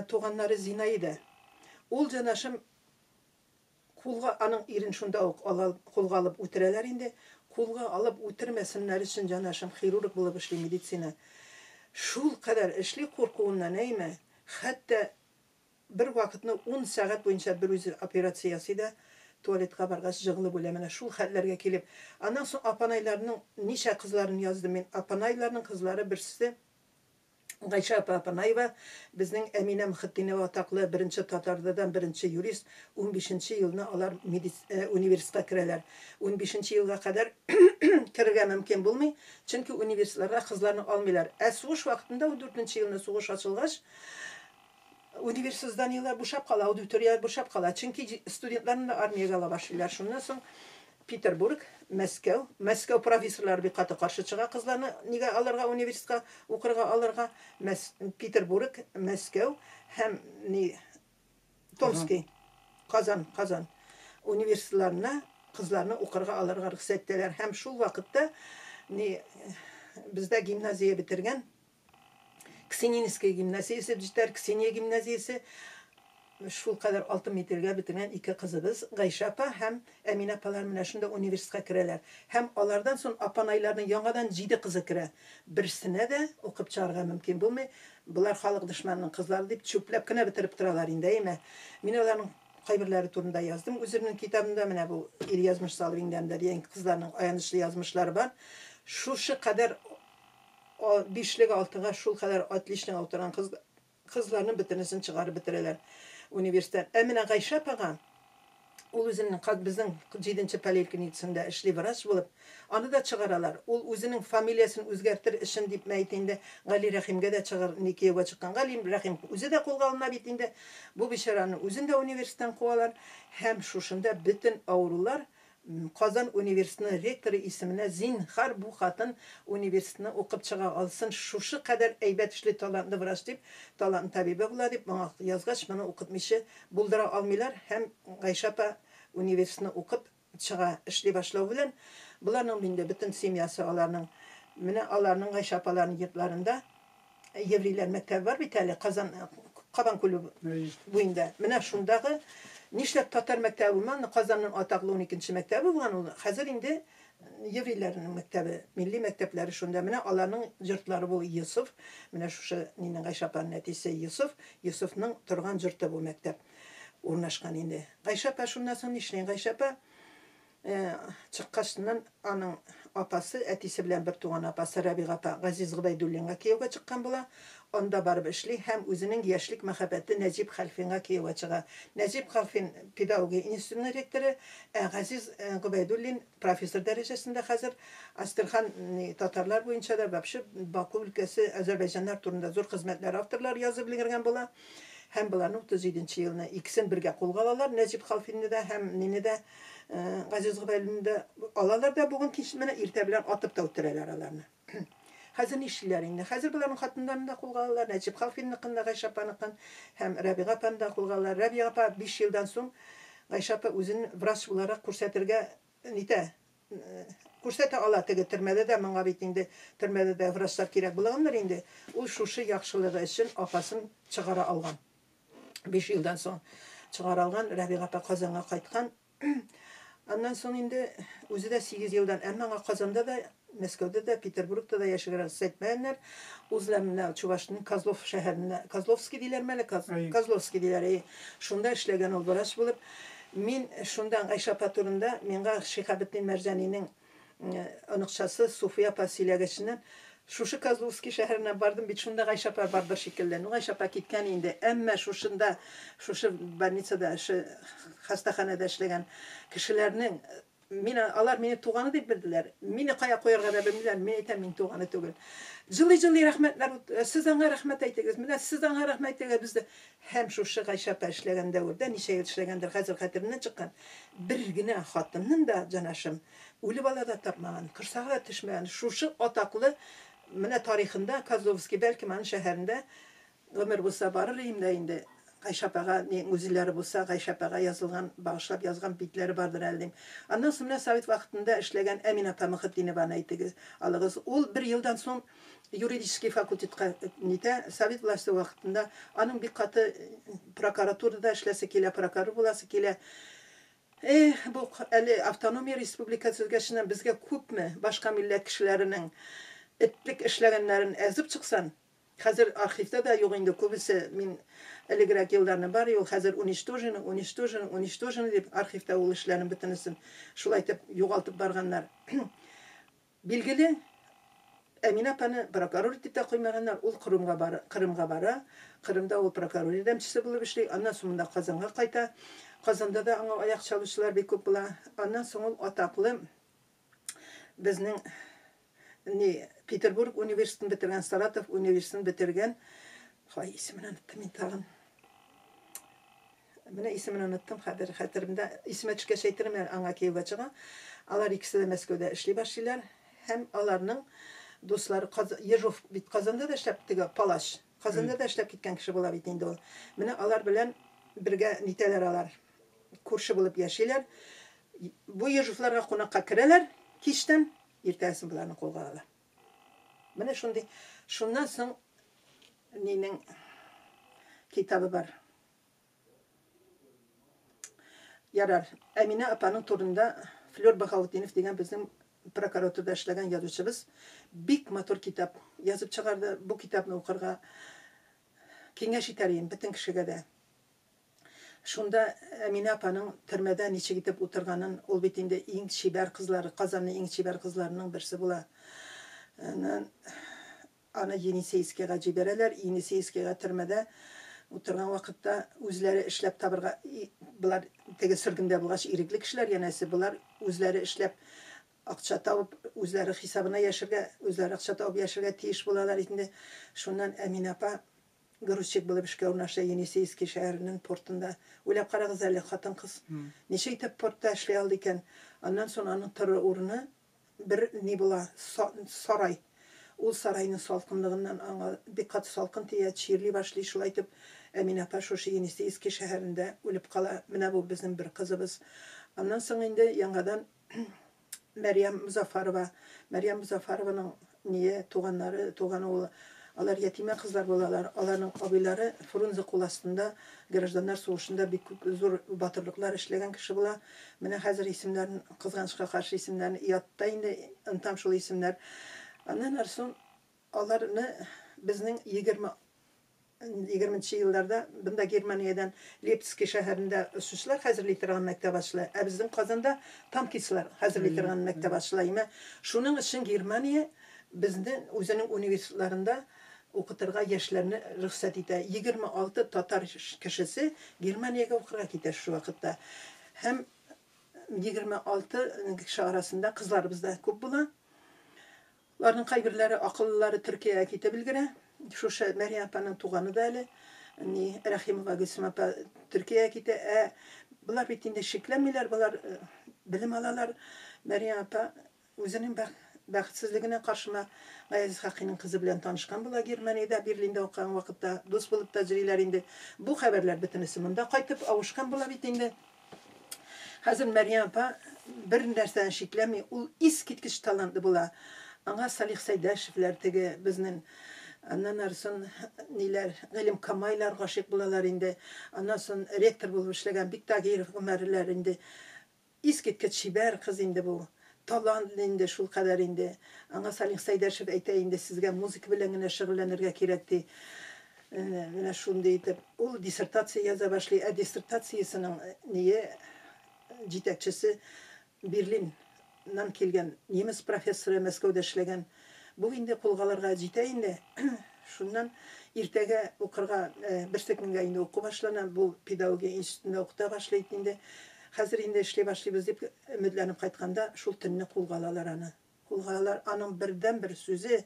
туганнары Зинаида. Ул җанашым кулга, аның ирен шунда ук ала, кулга алып үтерәләр инде. Кулга алып үтермәсеннәр өчен җанашым хирург булып эшли медицина. Шул кадәр эшли куркуыннан, әйме, хәтта бер вакытны 10 сәгать буенча бер үзе операция ясый да, туалетка баргач жыгылып үлә. Менә шул хәлләргә килеп. Аннан соң апанайларның ничә кызларын яздым мин. Апанайларның кызлары берсе Гайшә апа Апанаева, безнең Әминә Мөхетдинова атаклы беренче татардадан беренче юрист, 15 елны алар университетка керәләр. 15 елга кадәр керергә мөмкин булмый, чөнки университетларга кызларны алмыйлар. Ә сугыш вакытында 14 елны сугыш ачылгач, университет зданиеләр бушап кала, аудиторияләр бушап кала, чөнки студентларны да армиягә ала башлыйлар. Шуннан соң Петербург, Мәскәү, Мәскәү профессорлары бик каты каршы чыга кызларны нигә алырга университетка укырга алырга. Петербург, Мәскәү һәм ни Томский, Казан, Казан университетларына кызларны укырга алырга рөхсәт итәләр. Һәм шул вакытта ни бездә гимназия бетергән Ксенинская гимназиясе җитәр, Ксения гимназиясе шул кадәр алтын медальгә бетергән ике кызыбыз Гайшә апа һәм Әминә апалар менә шунда университетка керәләр. Һәм алардан соң апанайларның яңадан 7 кызы керә. Берсенә дә укып чыгарга мөмкин булмый. Болар халык дошманының кызлары дип чүпләп кенә бетереп торалар инде, әйме. Мин аларның кайберләре турында яздым үземнең китабымда. Менә бу Ил язмыш салып иңгәндә дигән кызларның аянычлы язмышлары бар. Шушы кадәр бишлек алтыга шул кадәр отлично утырган кыз кызларның бөтенесен чыгарып бетерәләр университет. Ә менә Гайшә апага ул үзенең безнең 7 поликлиникасында эшли врач булып, аны да чыгаралар. Ул үзенең фамилиясен үзгәртер өчен дип әйтә инде, Гали Рәхимгә дә чыгар, ни кияүгә чыккан Гали Рәхим үзе дә кулга алына бит инде. Бу бичараны үзен дә университеттан куалар һәм шушында бөтен авырулар Казан университетының ректоры исеменә зинһар бу хатын университетны укып чыга алсын, шушы кадәр әйбәт эшли талантлы врач дип, талантлы табибә була дип моңа язгач, моны укытмыйча булдыра алмыйлар һәм Гайшә апа университетны укып чыга, эшли башлау белән боларның инде бөтен семьясы аларның менә аларның Гайшә апаларының йортларында еврейлар мәктәбе бар бит әле Казан Кабан күле буенда. Менә шундагы нишләп татар мәктәбе булмаган, Казанның атаклы 12 мәктәбе булган ул. Хәзер инде еврейларның мәктәбе, милли мәктәпләре шунда. Менә аларның йортлары бу Йосыф, менә шушы Нина Гайшә апаның әтисе Йосыф, Йосыфның торган йорты бу мәктәп урнашкан инде. Гайшә апа шуннан соң нишли? Гайшә апа чыккачыннан аның апасы, әтисе белән бер туган апасы Рәбига апа Газиз Гобәйдуллинга кияүгә чыккан була. Анда барып эшли һәм үзенең яшьлек мәхәббәте Нәҗип Хәлфинга кияүгә чыга. Нәҗип Хәлфин педагогия институтының ректоры, ә Газиз Гобәйдуллин профессор дәрәҗәсендә хәзер Астрахань татарлар буенча да вообще Баку өлкәсе азәрбайҗаннар турында зур хезмәтләр авторлар язып өлгергән була. Һәм боларны 37 елны икесен бергә кулга алалар, Нәҗип Хәлфинне дә һәм мине дә, Газиз Гобәйдуллинны да алалар да бүген кич менә иртә белән атып та үтерәләр аларны. Хәзер нишлиләр инде? Хәзер боларның хатыннарын да кулга алалар, Нәҗип Хәлфинныкын да, Гайшә апаныкын һәм Рәбига апаны да кулга алалар. Рәбига апа 5 елдан соң Гайшә апа үзен врач буларак күрсәтергә нитә, күрсәтә ала теге төрмәдә дә, моңа бит инде төрмәдә дә врачлар кирәк булганнар инде. Ул шушы яхшылыгы өчен апасын чыгара алган. 5 елдан соң чыгара алган, Рәбига апа Казанга кайткан. Аннан соң инде үзе дә 8 елдан, әмма аңа Казанда да, Мәскәүдә дә, Петербургта да яшәргә рөхсәт итмәгәннәр. Үзләре менә Чувашның Козлов шәһәрендә, Козловский диләрме әле? Козловский диләр, әйе. Шунда эшләгән ул врач булып. Мин шунда Гайшә апа турында миңа Шиһабетдин Мәрҗанинең оныкчасы Суфия апа сөйләгәченнән шушы Козловский шәһәренә бардым бит, шунда Гайшә апа бардыр шикелле. Ну, Гайшә апа киткән инде, әмма шушында, шушы больницада, шушы хастаханәдә эшләгән кешеләрнең Мин, алар мине туганы дип белделәр. Мине кая куярга да белмиләр. Мин әйтәм, мин туганы түгел. Җылый-җылый рәхмәтләр, сез аңа рәхмәт әйтегез, менә сез аңа рәхмәт әйтегез бездә. Һәм шушы Гайшә апа эшләгән дәвердә, ничә ел эшләгәндер, хәзер хәтеремнән чыккан, бер генә хатынның да, җанашым, үле бала да тапмаган, корсагы да төшмәгән. Шушы атаклы менә тарихында Козловский, бәлкем, аның шәһәрендә гомер булса барыр идем дә инде. Гайшә апага ни музейлары булса, Гайшә апага язылган, багышлап язган битләре бардыр әле дим. Аннан соң менә совет вакытында эшләгән Әминә апа Мөхетдинованы әйтегез, алыгыз. Ул бер елдан соң юридический факультетка нитә, совет власте вакытында аның бик каты прокуратурада эшләсе килә, прокурор буласы килә. Эх, бу әле автономия республика төзгәченнән безгә күпме башка милләт кешеләренең этлек эшләгәннәрен әзеп чыксан, хәзер архивта да юк инде күбесе, мин элегрәк елларны бар юк, хәзер уничтожены, уничтожены, уничтожены дип архивта ул эшләрнең бөтенесен шулай итеп югалтып барганнар. Билгеле, Әминә апаны прокурор итеп тә куймаганнар, ул Кырымга бара, Кырымга бара. Кырымда ул прокурор ярдәмчесе булып эшли, аннан соң монда Казанга кайта. Казанда да аңа аяк чалучылар бик күп була. Аннан соң ул атаклы безнең ни Петербург университетын бетергән, Саратов университетын бетергән. Хай, исемен оныттым мин тагын. Менә исемен оныттым, хәзер хәтеремдә. Исемә төшкәч әйтермен, аңа кияүгә чыга. Алар икесе дә Мәскәүдә эшли башлыйлар һәм аларның дуслары Ежов бит Казанда да эшләп теге палач. Казанда да эшләп киткән кеше була бит инде ул. Менә алар белән бергә нитәләр алар. Күрше булып яшиләр. Бу Ежовларга кунакка керәләр кичтән, иртәгесен боларны кулга алалар. Менә шундый. Шуннан соң нинең китабы бар. Ярар, Әминә апаның турында Флёр Баһаутдинов дигән безнең прокуратурада эшләгән язучыбыз бик матур китап язып чыгарды. Бу китапны укырга киңәш итәр идем бөтен кешегә дә. Шунда Әминә апаның төрмәдә ничек итеп утырганын, ул бит инде иң чибәр кызлары, Казанның иң чибәр кызларының берсе була. Аны Енисейскийга җибәрәләр. Енисейскийга төрмәдә утырган вакытта үзләре эшләп табырга, болар теге сөргендә булгач ирекле кешеләр, янәсе, болар үзләре эшләп акча табып, үзләре хисабына яшәргә, үзләре акча табып яшәргә тиеш булалар инде. Шуннан Әминә апа Грузчик булып эшкә урнаша Енисейский шәһәренең портында. Уйлап карагыз әле, хатын-кыз ничек итеп портта эшли алды икән? Аннан соң аның торыр урыны бер ни була, сарай. Ул сарайның салкынлыгыннан аңа бик каты салкын тия, чирли башлый. Шулай итеп, Әминә апа шушы Енисейский шәһәрендә үлеп кала. Менә бу безнең бер кызыбыз. Аннан соң инде яңадан Мәрьям Мозаффарова. Мәрьям Мозаффарованың ние, туганнары, туган улы. Алар ятимә кызлар булалар. Аларның абыйлары Фрунзе кул астында гражданнар сугышында бик күп зур батырлыклар эшләгән кеше була. Менә хәзер исемнәрен, кызганычка каршы исемнәрен ятта инде, онытам шул исемнәр. Аннан соң аларны безнең 20-нче елларда бында Германиядән Лейпциг шәһәрендә очучылар хәзерли торган мәктәп ачыла. Ә безнең Казанда танкистлар хәзерли торган мәктәп ачыла. Имә шуның өчен Германия безне үзенең университетларында укытырга яшьләрне рөхсәт итә. 26 татар кешесе Германиягә укырга китә шул вакытта. Һәм 26 кеше арасында кызларыбыз да күп була. Аларның кайберләре акыллылары Төркиягә китеп өлгерә. Шушы Мәрьям апаның туганы да әле, ни, Рәхимова Гөлсем апа Төркиягә китә. Ә болар бит инде шикләнмиләр, болар белем алалар. Мәрьям апа үзенең бәхетсезлегенә каршыма Гаяз Исхакыйның кызы белән танышкан була Германиядә, Берлинда укыган вакытта. Дус булып та йөриләр инде. Бу хәбәрләр бөтенесе монда кайтып авышкан була бит инде. Хәзер Мәрьям апа бер нәрсәдән шикләнми, ул искиткеч талантлы була. Аңа Салих Сәйдәшевләр теге безнең аннан арысын ниләр, Гыйлем Камайлар гашыйк булалар инде. Аннан соң ректор булып эшләгән Биктагиров Гомәрләр инде. Искиткеч чибәр кыз инде бу. Талантлы инде шул кадәр инде. Аңа Салих Сәйдәшев әйтә инде, сезгә музыка белән генә шөгыльләнергә кирәк ди. Менә шундый итеп ул диссертация яза башлый. Ә диссертациясенең ние җитәкчесе Берлиннан килгән немец профессоры, Мәскәүдә эшләгән. Бу инде кулга алырга җитә инде. Шуннан иртәгә укырга, берсе көнгә инде уку башлана. Бу педагогия институтында укыта башлый инде. Хәзер инде эшли башлыйбыз дип өметләнеп кайтканда, шул төнне кулга алалар аны. Кулга алалар. Аның бердән-бер сүзе: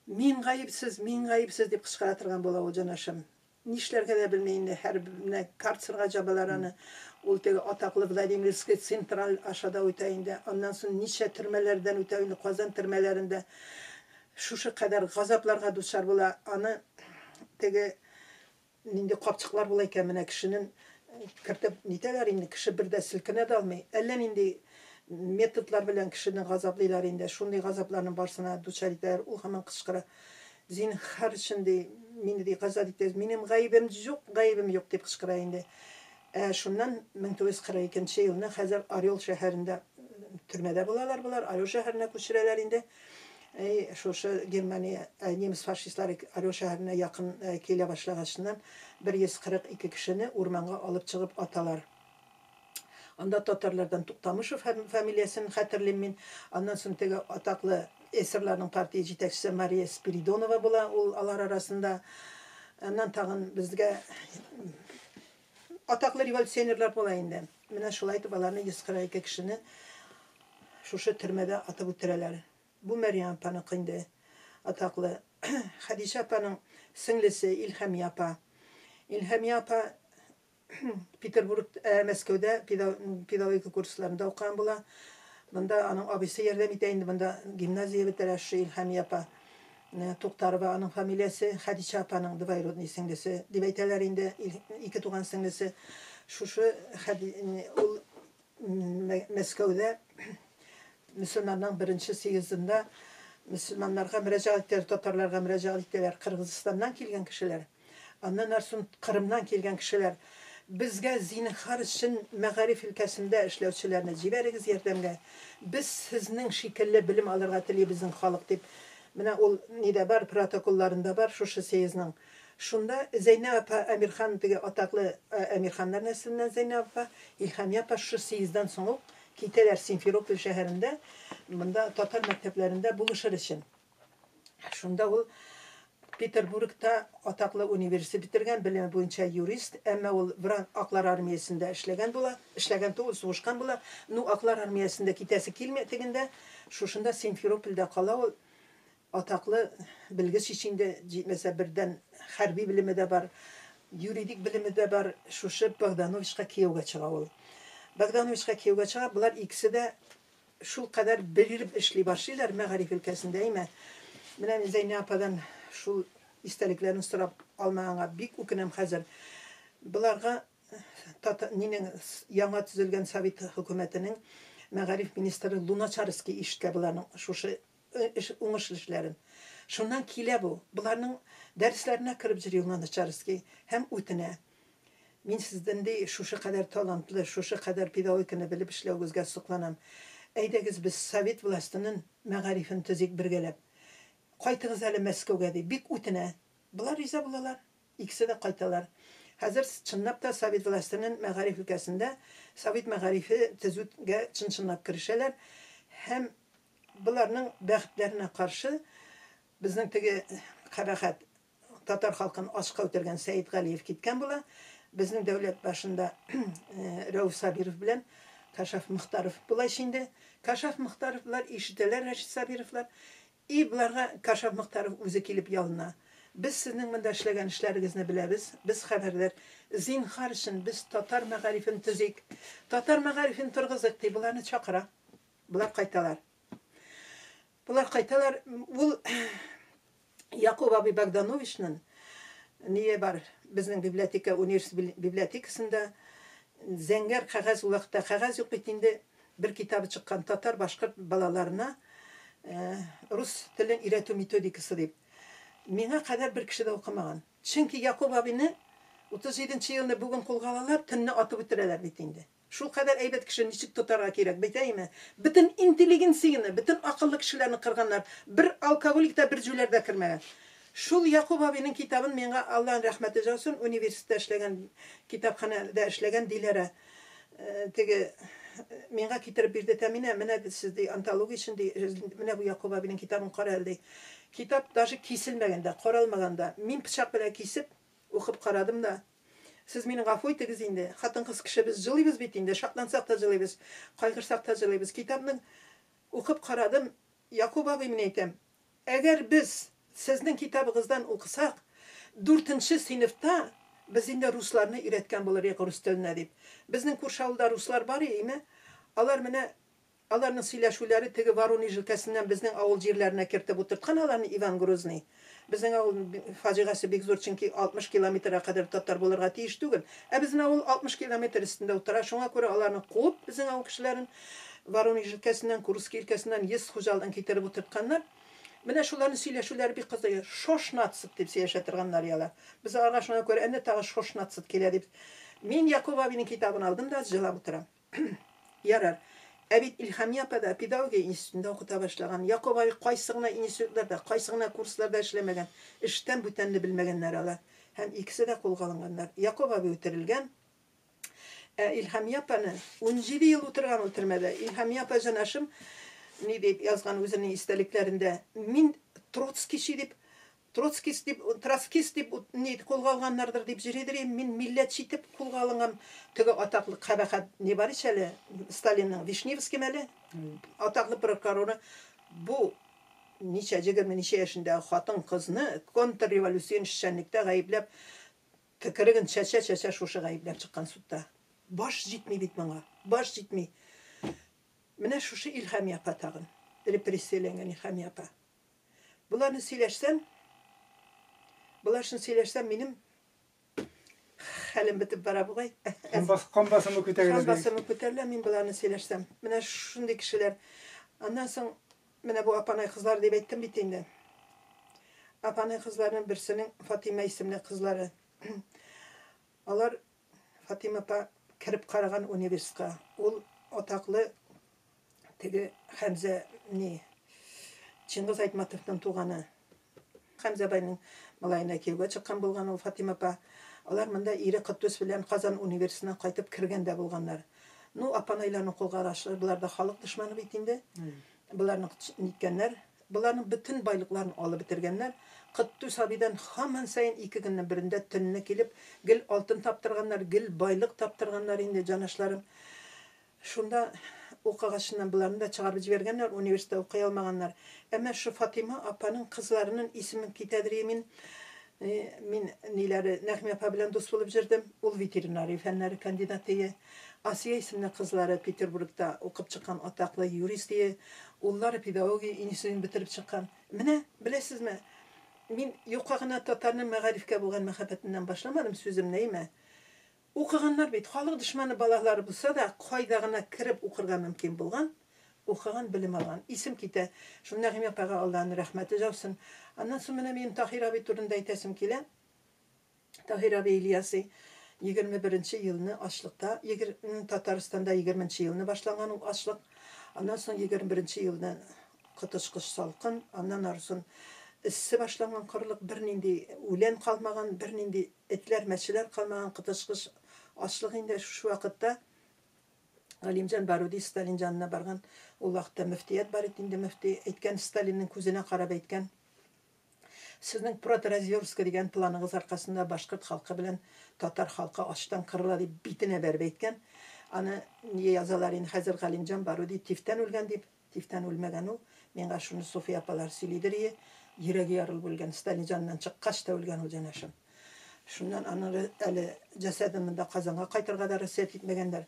"Мин гаепсез, мин гаепсез", дип кычкыра торган була ул җанашым. Нишләргә дә белми инде, һәр менә карцерга җабалар аны. Ул теге атаклы Владимирский централь аша да үтә инде. Аннан соң ничә төрмәләрдән үтә инде, Казан төрмәләрендә шушы кадәр газапларга дучар була. Аны теге нинди капчыклар була икән, менә кешенең кертеп нитәләр инде, кеше бер дә селкенә дә алмый. Әллә нинди методлар белән кешене газаплыйлар инде. Шундый газапларның барсына дучар итәләр. Ул һаман кычкыра. Зинһар өчен ди, мине ди газап итәгез, минем гаебем юк, гаебем юк дип кычкыра инде. Ә шуннан 1942 елны хәзер Орел шәһәрендә төрмәдә булалар болар, Орел шәһәренә күчерәләр инде. Әй, шушы Германия, немец фашистлары Орел шәһәренә якын килә башлагачыннан 142 кешене урманга алып чыгып аталар. Анда татарлардан Туктамышев фамилиясен хәтерлим мин. Аннан соң теге атаклы эсерларның партия җитәкчесе Мария Спиридонова була ул алар арасында. Аннан тагын безгә атаклы революционерлар була инде. Менә шулай итеп аларны 142 кешене шушы төрмәдә атып үтерәләр. Бу Мәрьям апаныкы инде атаклы. Хәдичә апаның сеңлесе Илһамия апа. Илһамия апа Петербург, Мәскәүдә педагогика курсларында укыган була. Монда аның абыйсы ярдәм итә инде, монда гимназия бетерә шушы Илһамия апа. Туктарова аның фамилиясе, Хәдичә апаның двоюродный сеңлесе дип әйтәләр инде, ике туган сеңлесе. Шушы ул Мәскәүдә мөселманның беренче съездында мөселманнарга мөрәҗәгать итәләр, татарларга мөрәҗәгать итәләр, Кыргызстаннан килгән кешеләр. Аннан соң Кырымнан килгән кешеләр, безгә зинһар өчен мәгариф өлкәсендә эшләүчеләрне җибәрегез ярдәмгә. Без сезнең шикелле белем алырга тели безнең халык дип. Менә ул нидә бар, протоколларында бар шушы съездның. Шунда Зәйнәб апа Әмирхан, теге атаклы Әмирханнар нәселеннән Зәйнәб апа, Илһамия апа шушы съезддан соң ук китәләр Симферополь шәһәрендә, монда татар мәктәпләрендә булышыр өчен. Шунда ул Петербургта атаклы университет битергән, белеме буенча юрист, әмма ул Вран аклар армиясендә эшләгән була, эшләгән түгел, сугышкан була. Ну, аклар армиясендә китәсе килми тегендә, шушында Симферопольдә кала ул. Атаклы белгеч ич инде, җитмәсә бердән хәрби белеме дә бар, юридик белеме дә бар. Шушы Богдановичка кияүгә чыга ул. Богдановичка кияүгә чыга, болар икесе дә шул кадәр белеп эшли башлыйлар мәгариф өлкәсендә, әйме. Менә мин Зәйнә ападан шул истәлекләрен сорап алмаганга бик үкенәм хәзер. Боларга нинең яңа төзелгән Совет хөкүмәтенең мәгариф министры Луначарский ишетә боларның шушы эш уңышлы эшләрен. Шуннан килә бу. Боларның дәресләренә кереп йөри Луначарский һәм үтенә. Мин сездән ди шушы кадәр талантлы, шушы кадәр педагогиканы белеп эшләүегезгә сокланам. Әйдәгез без совет властының мәгарифен төзик бергәләп. Кайтыгыз әле Мәскәүгә ди. Бик үтенә. Болар риза булалар. Икесе дә кайталар. Хәзер чынлап та совет властының мәгариф өлкәсендә совет мәгарифе төзүгә чын-чынлап керешәләр. Һәм боларның бәхетләренә каршы безнең теге кабахәт татар халкын ачка үтергән Сәид Галиев киткән була. Безнең дәүләт башында Рәүф Сабиров белән Кашаф Мөхтаров була инде. Кашаф Мөхтаровлар ишетәләр Рәшит Сабировлар. И боларга Кашаф Мөхтаров үзе килеп ялына. Без сезнең монда эшләгән эшләрегезне беләбез, без хәбәрдәр. Зинһар өчен без татар мәгарифен төзик, татар мәгарифен торгызык ди, боларны чакыра. Болар кайталар. Болар кайталар. Ул Якуб абый Богдановичның ние бар безнең библиотека, университет библиотекасында зәңгәр кәгазь, ул вакытта кәгазь юк бит инде, бер китабы чыккан татар башкорт балаларына рус телен өйрәтү методикасы дип. Миңа кадәр бер кеше дә укымаган. Чөнки Якуб абыйны 37 елны бүген кулга алалар, төнне атып үтерәләр бит инде. Шул кадәр әйбәт кеше ничек тотарга кирәк бит, әйме? Бөтен интеллигенцияне, бөтен акыллы кешеләрне кырганнар. Бер алкоголик та, бер җүләр дә кермәгән. Шул Якуб абыйның китабын миңа Аллаһның рәхмәте яусын, университетта эшләгән, китапханәдә эшләгән Диләрә теге миңа китереп бирде. Тәминә, менә сез ди антология өчен ди, менә бу Якуб абыйның китабын кара әле ди. Китап даже киселмәгән дә, каралмаган да. Мин пычак белән кисеп укып карадым да. Сез мине гафу итегез инде. Хатын-кыз кеше без җылыйбыз бит инде, шатлансак та җылыйбыз, кайгырсак та җылыйбыз. Китапны укып карадым. Якуб абый, мин әйтәм, әгәр без сезнең китабыгыздан укысак, 4нче сыйныфта без инде русларны өйрәткән булыр идек рус теленә дип. Безнең күрше авылда руслар бар име? Алар менә аларның сөйләшүләре теге Воронеж өлкәсеннән безнең авыл җирләренә кертеп утырткан аларны Иван Грозный. Безнең авыл фаҗигасе бик зур, чөнки 60 километрга кадәр татар булырга тиеш түгел. Ә безнең авыл 60 километр өстендә утыра. Шуңа күрә аларны куып, безнең авыл кешеләрен Воронеж өлкәсеннән, Курский өлкәсеннән 100 хуҗалыгын китереп утыртканнар. Менә шуларның сөйләшүләре бик кызык. Шошнацит дип сөйләшә торганнар ялар. Без аларга шуңа күрә әнә тагы шошнацит килә дип. Мин Якуб абыйның китабын алдым да җылап утырам. Ярар. Ә бит Илһамия апа да педагогия институтында укыта башлаган. Якуб абый кайсы гына институтларда, кайсы гына курсларда эшләмәгән, эштән бүтәнне белмәгәннәр алар. Һәм икесе дә кулга алынганнар. Якуб абый үтерелгән. Ә Илһамия апаны 17 ел утырган ул төрмәдә. Илһамия апа җанашым ни дип язган үзенең истәлекләрендә: "Мин троцкийчы дип, троцкист дип, троцкист дип ни кулга алганнардыр дип йөридер идем. Мин милләтче итеп кулга алынган теге атаклы кабахәт ни бар ич әле, Сталинның Вишневский әле, атаклы прокуроры. Бу ничә, 20 ничә яшендәге хатын-кызны контрреволюцион эшчәнлектә гаепләп, төкереген чәчә-чәчә шушы гаепләп чыккан судта. Баш җитми бит моңа, баш җитми. Менә шушы Илһамия апа тагын, репрессияләнгән Илһамия апа. Буларны сөйләшсәм, булар өчен сөйләшсәм, минем хәлем бетеп бара бугай. Кан басымы күтәрелә. Кан басымы күтәрелә, мин буларны сөйләшсәм. Менә шундый кешеләр. Аннан соң менә бу апанай кызлар дип әйттем бит инде. Апанай кызларның берсенең Фатима исемле кызлары. Алар Фатима апа кереп караган университетка. Ул атаклы теге Хәмзә ни Чингиз Айтматовның туганы. Хәмзә байның малаена кияүгә чыккан булган ул Фатима апа. Алар монда ире Котдус белән Казан университетына кайтып кергән дә булганнар. Ну, апанайларны кулга алышлар, болар да халык дошманы бит инде. Боларны ниткәннәр? Боларның бөтен байлыкларын алып бетергәннәр. Котдус абыйдан һаман саен 2 көннең берендә төнне килеп, гел алтын таптырганнар, гел байлык таптырганнар инде, җанашларым. Шунда Укыгачыннан боларны да чыгарып җибәргәннәр, университетта укый алмаганнар. Әмма шу Фатыйма апаның кызларының исемен китәдер мин. Мин ниләре Нәгъмә апа белән дус булып җөрдем. Ул ветеринария фәннәре кандидаты. Асия исемле кызлары Петербургта укып чыккан атаклы юрист. Уллары педагогия институтын бетереп чыккан. Менә, беләсезме, мин юкка гына татарның мәгарифкә булган мәхәббәтеннән башламадым сүземне, әйме? Укыганнар бит, халык дошманы балалары булса да, кайда гына кереп укырга мөмкин булган, укыган, белем алган. Исем китә. Шул Нәгыймә апага Аллаһның рәхмәте яусын. Аннан соң менә минем Таһир абый турында әйтәсем килә. Таһир абый Ильяси 21 елны ачлыкта, Татарстанда 20 елны башланган ул ачлык. Аннан соң 21 елны коточкыч салкын, аннан арысын эссе башланган корылык, бернинди үлән калмаган, бернинди этләр, мәчеләр калмаган коточкыч ачлык инде. Шушы вакытта Галимҗан Баруди Сталин янына барган. Ул вакытта мөфтият бар иде инде, мөфти әйткән, Сталинның күзенә карап әйткән: "Сезнең продразверстка дигән планыгыз аркасында башкорт халкы белән татар халкы ачтан кырыла", дип битенә бәреп әйткән. Аны не язалар инде хәзер Галимҗан Баруди тифтән үлгән дип. Тифтән үлмәгән ул. Миңа шуны София апалар сөйлидер ие. Йөрәге ярылып үлгән. Сталин яныннан чыккач та үлгән ул җанашым. Шуннан аның әле җәсәден монда Казанга кайтырга да рөхсәт итмәгәннәр.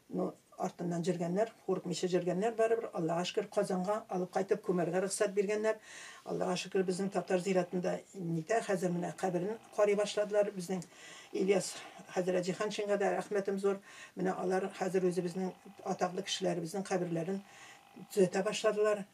Ну, артыннан җөргәннәр, курыкмыйча җөргәннәр барыбер. Аллаһка шөкер, Казанга алып кайтып күмәргә рөхсәт биргәннәр. Аллаһка шөкер, безнең татар зиратында нитә хәзер менә каберен карый башладылар. Безнең Ильяс хәзрәт Җиһаншинга да рәхмәтем зур. Менә алар хәзер үзебезнең атаклы кешеләребезнең каберләрен төзәтә башладылар.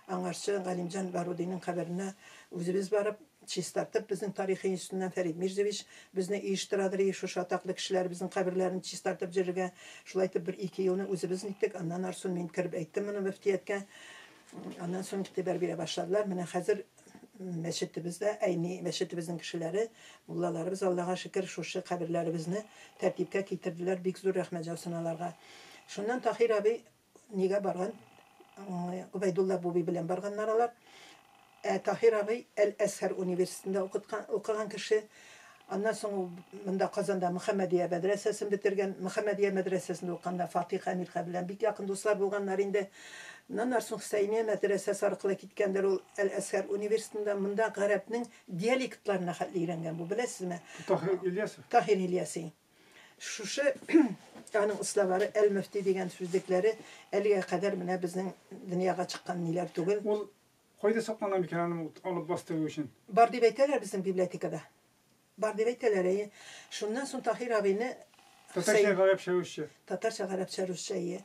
Аңарчы Галимҗан Барудиның каберенә үзебез барып, чистартып, безнең тарихи институтыннан Фәрид Мирзович безне оештырадыр, шушы атаклы кешеләребезнең каберләрен чистартып җөрергә. Шулай итеп бер-ике елны үзебез ниттек. Аннан арсын мин кереп әйттем моны мөфтияткә. Аннан соң игътибар бирә башладылар. Менә хәзер мәчетебездә, әйни мәчетебезнең кешеләре, муллаларыбыз, Аллаһка шөкер, шушы каберләребезне тәртипкә китерделәр. Бик зур рәхмәт яусын аларга. Шуннан Таһир абый нигә барган? Гобәйдулла Буби белән барганнар алар. Таһир абый Әл-Әзһәр университетында укыган кеше. Аннан соң ул монда Казанда Мөхәммәдия мәдрәсәсен бетергән. Мөхәммәдия мәдрәсәсендә укыганда Фатих Әмирха белән бик якын дуслар булганнар инде. Аннан соң Хөсәйния мәдрәсәсе аркылы киткәндер ул Әл-Әзһәр университетында. Монда гарәпнең диалектларына хәтле өйрәнгән бу, беләсезме? Таһир Ильясов. Таһир Ильяси. Шушы аның словары Әл-Мөфти дигән сүзлекләре әлегә кадәр менә безнең дөньяга чыккан ниләр түгел. Ул кайда сакланган микән аны алып бастыру өчен? Бар дип әйтәләр безнең библиотекада. Бар дип әйтәләр, әйе. Шуннан соң Таһир абыйны Татарча, гарәпчә, русча. Татарча, гарәпчә, русча, әйе.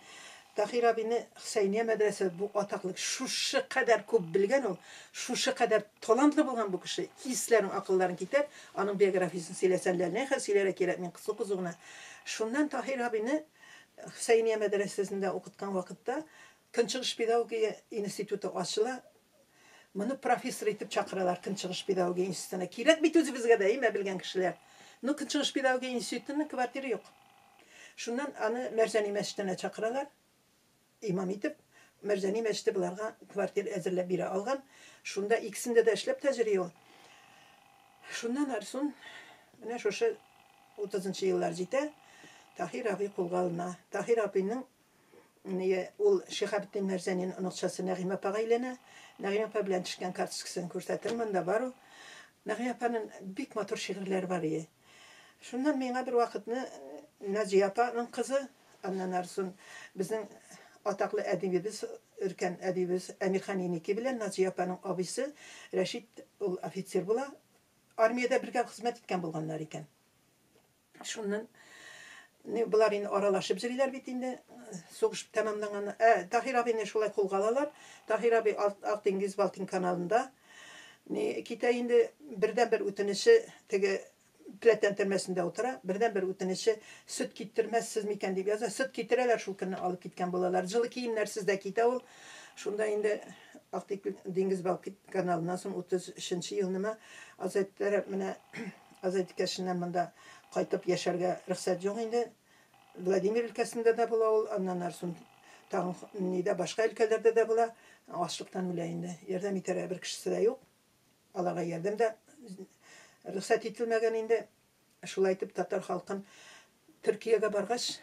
Таһир абыйны Хөсәйния мәдрәсә бу атаклы шушы кадәр күп белгән ул, шушы кадәр талантлы булган бу кеше. Исләрең, акылларың китәр. Аның биографиясен сөйләсәң, нәхә сөйләргә кирәк, мин кызу-кызу гына. Шуннан Таһир абыйны Хөсәйния мәдрәсәсендә укыткан вакытта Көнчыгыш педагогия институты ачыла. Моны профессор итеп чакыралар Көнчыгыш педагогия институтына. Кирәк бит үзебезгә дә, әйме, белгән кешеләр. Ну, Көнчыгыш педагогия институтының квартиры юк. Шуннан аны Мәрҗани мәчетенә чакыралар, имам итеп. Мәрҗани мәчете боларга квартир әзерләп бирә алган. Шунда икесендә дә эшләп тә йөри ул. Шуннан арсын менә шушы 30 еллар җитә, Таһир абый кулга алына. Таһир абыйның ул Шиһабетдин Мәрҗанин оныкчасы Нәгыймә апага әйләнә. Нәгыймә апа белән төшкән карточкасын күрсәтер, монда бар ул. Нәгыймә апаның бик матур шигырьләре бар ие. Шуннан миңа бер вакытны Наҗия апаның кызы, аннан арсын безнең атаклы әдибебез, өлкән әдибебез Әмирхан Еники белән Наҗия апаның абыйсы Рәшит, ул офицер була. Армиядә бергә хезмәт иткән булганнар икән. Шуннан болар инде аралашып йөриләр бит инде, сугыш тәмамланган. Таһир абыйны шулай кулга алалар. Таһир абый Ак диңгез Балтик каналында китә инде, бердән-бер үтенече теге Пләтән төрмәсендә утыра, бердән-бер үтенече сөт китермәссез микән дип яза. Сөт китерәләр, шул көнне алып киткән булалар. Җылы киемнәрсез дә китә ул. Шунда инде Ак диңгез Балтик каналыннан соң 33 елнымы Азат менә Азат иткәченнән монда кайтып яшәргә рөхсәт юк инде. Владимир өлкәсендә дә була ул, аннан арсын тагын нидә башка өлкәләрдә дә була. Ачлыктан үлә инде. Ярдәм итәргә бер кешесе дә юк. Аларга ярдәм дә рөхсәт ителмәгән инде. Шулай итеп татар халкын Төркиягә баргач,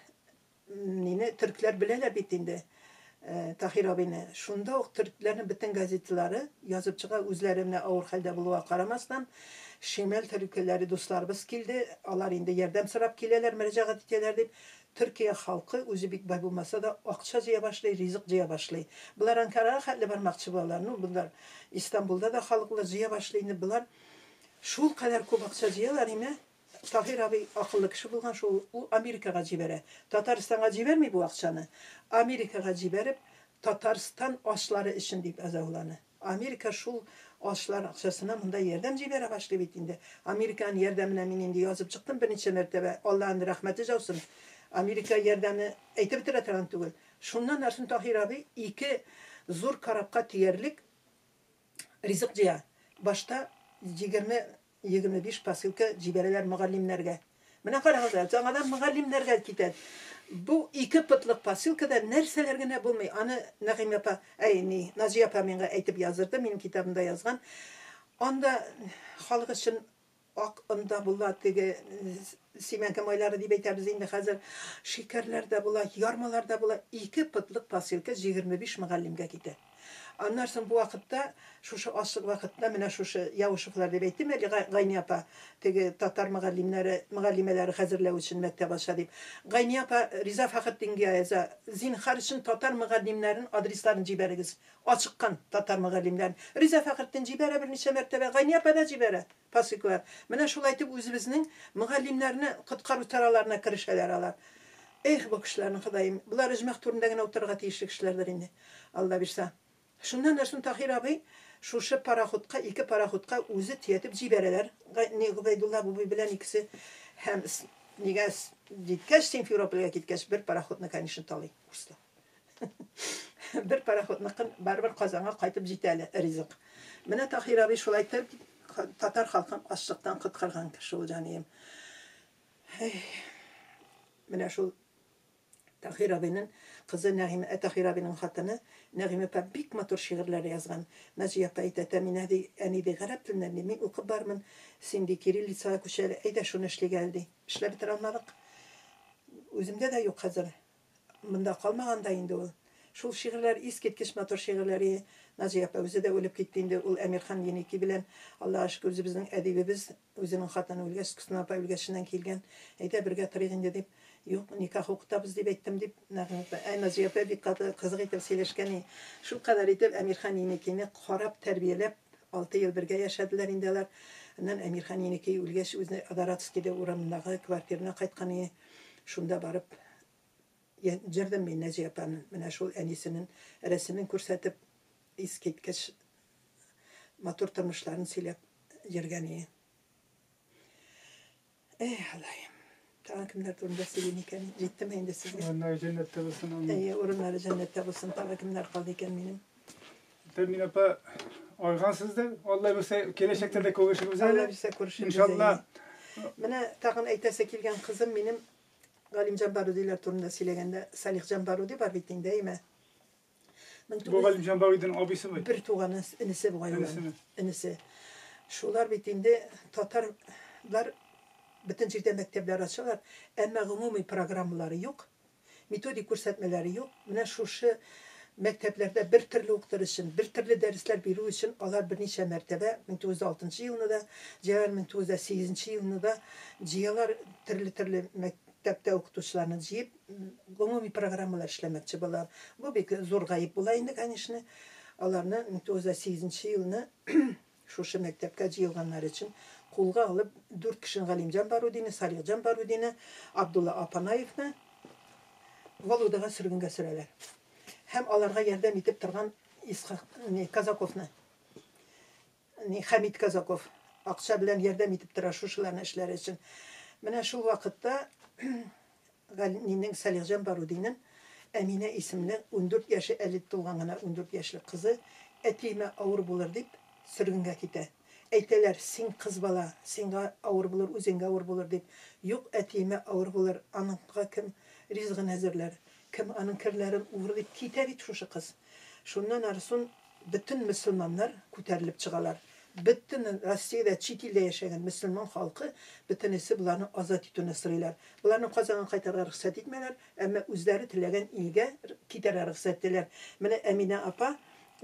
мине төркләр беләләр бит инде. Таһир абыйны. Шунда ук төркләрнең бөтен газеталары язып чыга, үзләре менә авыр хәлдә булуга карамастан, Шимәл төркеләре дусларыбыз килде, алар инде ярдәм сорап киләләр, мөрәҗәгать итәләр дип, Төркия халкы үзе бик бай булмаса да, акча җыя башлый, ризык җыя башлый. Болар Анкарага хәтле бармакчы булалар. Ну, болар Истанбулда да халыклар җыя башлый инде. Болар шул кадәр күп акча җыялар име? Таһир абый акыллы кеше булган, шул ул Америкага җибәрә. Татарстанга җибәрми бу акчаны. Америкага җибәреп, Татарстан ашлары өчен дип яза ул аны. Америка шул ашлар акчасына монда ярдәм җибәрә башлый бит инде. Американың ярдәменә мин инде язып чыктым берничә мәртәбә. Аллаһның рәхмәте яусын. Америка ярдәме әйтеп бетерә торган түгел. Шуннан арсын Таһир абый ике зур корабка төярлек ризык җыя. Башта 20-25 посылка җибәрәләр мөгаллимнәргә. Менә карагыз, яңадан мөгаллимнәргә китә. Бу ике потлык посылкада нәрсәләр генә булмый. Аны Нәгыймә апа, әй, ни, Наҗия апа миңа әйтеп яздырды, минем китабымда язган. Анда халык өчен ак он да була, теге симәнке майлары дип әйтәбез инде хәзер, шикәрләр дә була, ярмалар да була. Ике потлык посылка 25 мөгаллимгә китә. Аннан соң бу вакытта, шушы ачлык вакытында менә шушы Яушевлар дип әйттем әле, Гайни апа, теге татар мөгаллимнәре, мөгаллимәләре хәзерләү өчен мәктәп ача дип. Гайни апа Риза Фәхретдингә яза, зинһар өчен татар мөгаллимнәрен адресларын җибәрегез. Ачыккан татар мөгаллимнәрен. Риза Фәхретдин җибәрә берничә мәртәбә, Гайни апа да җибәрә посылкалар. Менә шулай итеп үзебезнең мөгаллимнәрне коткару чараларына керешәләр алар. Эх, бу кешеләрне, Ходаем, болар оҗмах түрендә генә утырырга тиешле кешеләрдер инде. Алла бирсә. Шуннан соң Таһир абый шушы пароходка, ике пароходка үзе төятеп җибәрәләр. Ни Гобәйдулла бабай белән икесе һәм нигә җиткәч, Симферопольгә киткәч, бер пароходны, конечно, талый урыслар. Бер пароходныкын барыбер Казанга кайтып җитә әле ризык. Менә Таһир абый шулай итеп татар халкын ачлыктан коткарган кеше ул, җанием. Менә шул Таһир абыйның кызы Нәгыймә, Таһир абыйның хатыны Нәгыймә апа бик матур шигырьләр язган. Наҗия апа әйтә, Тәминә ди, әни ди, гарәп теленнән ди, мин укып бармын, син ди кириллицага күч әле, әйдә шуны эшлик әле ди. Эшләп бетерә алмадык. Үземдә дә юк хәзер. Монда калмаган да инде ул. Шул шигырьләр искиткеч матур шигырьләр. Наҗия апа үзе дә үлеп китте инде ул Әмирхан Еники белән. Аллага шөкер, үзебезнең әдибебез, үзенең хатыны үлгәч, Хөсна апа үлгәченнән килгән. Әйдә бергә торыйк инде дип. Юк, никах укытабыз дип әйттем дип. Нәгыймә апа, әй Наҗия апа бик каты кызык итеп сөйләшкән. Шул кадәр итеп Әмирхан Еникине карап, тәрбияләп, 6 ел бергә яшәделәр инде алар. Аннан Әмирхан Еники үлгәч, үзе Адоратскийда урамындагы квартирына кайткан. Шунда барып җырдым мин Наҗия апаны. Менә шул әнисенең рәсемен күрсәтеп, искиткеч матур тормышларын сөйләп йөргән. Эй, Аллаһым. Тагын кемнәр турында сөйлим икән? Җиттеме инде сезгә? Урыннары җәннәттә булсын. Әйе, урыннары җәннәттә булсын. Тагын кемнәр калды икән минем? Тәмин апа, аргансыздыр. Алла бирсә, киләчәктә дә күрешербез әле. Алла бирсә, күрешербез. Иншалла. Менә тагын әйтәсе килгән кызым минем Галимҗан Барудилар турында сөйләгәндә, Салихҗан Баруди бар бит инде, әйме? Бу Галимҗан Барудиның абыйсы бит. Бер туганы, энесе бугай ул. Энесе. Шулар бит инде татарлар бөтен җирдә мәктәпләр ачалар, әмма гомуми программалары юк, методик күрсәтмәләре юк. Менә шушы мәктәпләрдә бер төрле укытыр өчен, бер төрле дәресләр бирү өчен алар берничә мәртәбә 1906 елны да, җыялар 1908 елны да җыялар төрле-төрле мәктәптә укытучыларны җыеп, гомуми программалар эшләмәкче булалар. Бу бик зур гаеп була инде, конечно. Аларны 1908 елны шушы мәктәпкә җыелганнар өчен кулга алып 4 кешене Галимҗан Барудины, Салихҗан Барудины, Абдулла Апанаевны Володага сөргенгә сөрәләр. Һәм аларга ярдәм итеп торган Исхак Казаковны, Хәмит Казаков акча белән ярдәм итеп тора шушыларны эшләре өчен. Менә шул вакытта Галинең Салихҗан Барудинның Әминә исемле 14 яше әле тулган гына 14 яшьлек кызы әтиемә авыр булыр дип сөргенгә китә. Әйтәләр, син кыз бала, сиңа авыр булыр, үзеңгә авыр булыр дип. Юк, әтиемә авыр булыр, аныңга кем ризыгын әзерләр, кем аның керләрен уыр дип китә бит шушы кыз. Шуннан арысын бөтен мөселманнар күтәрелеп чыгалар. Бөтен Россиядә, чит илдә яшәгән мөселман халкы бөтенесе боларны азат итүне сорыйлар. Боларны Казанга кайтарга рөхсәт итмәләр, әмма үзләре теләгән илгә китәргә рөхсәт итәләр. Менә Әминә апа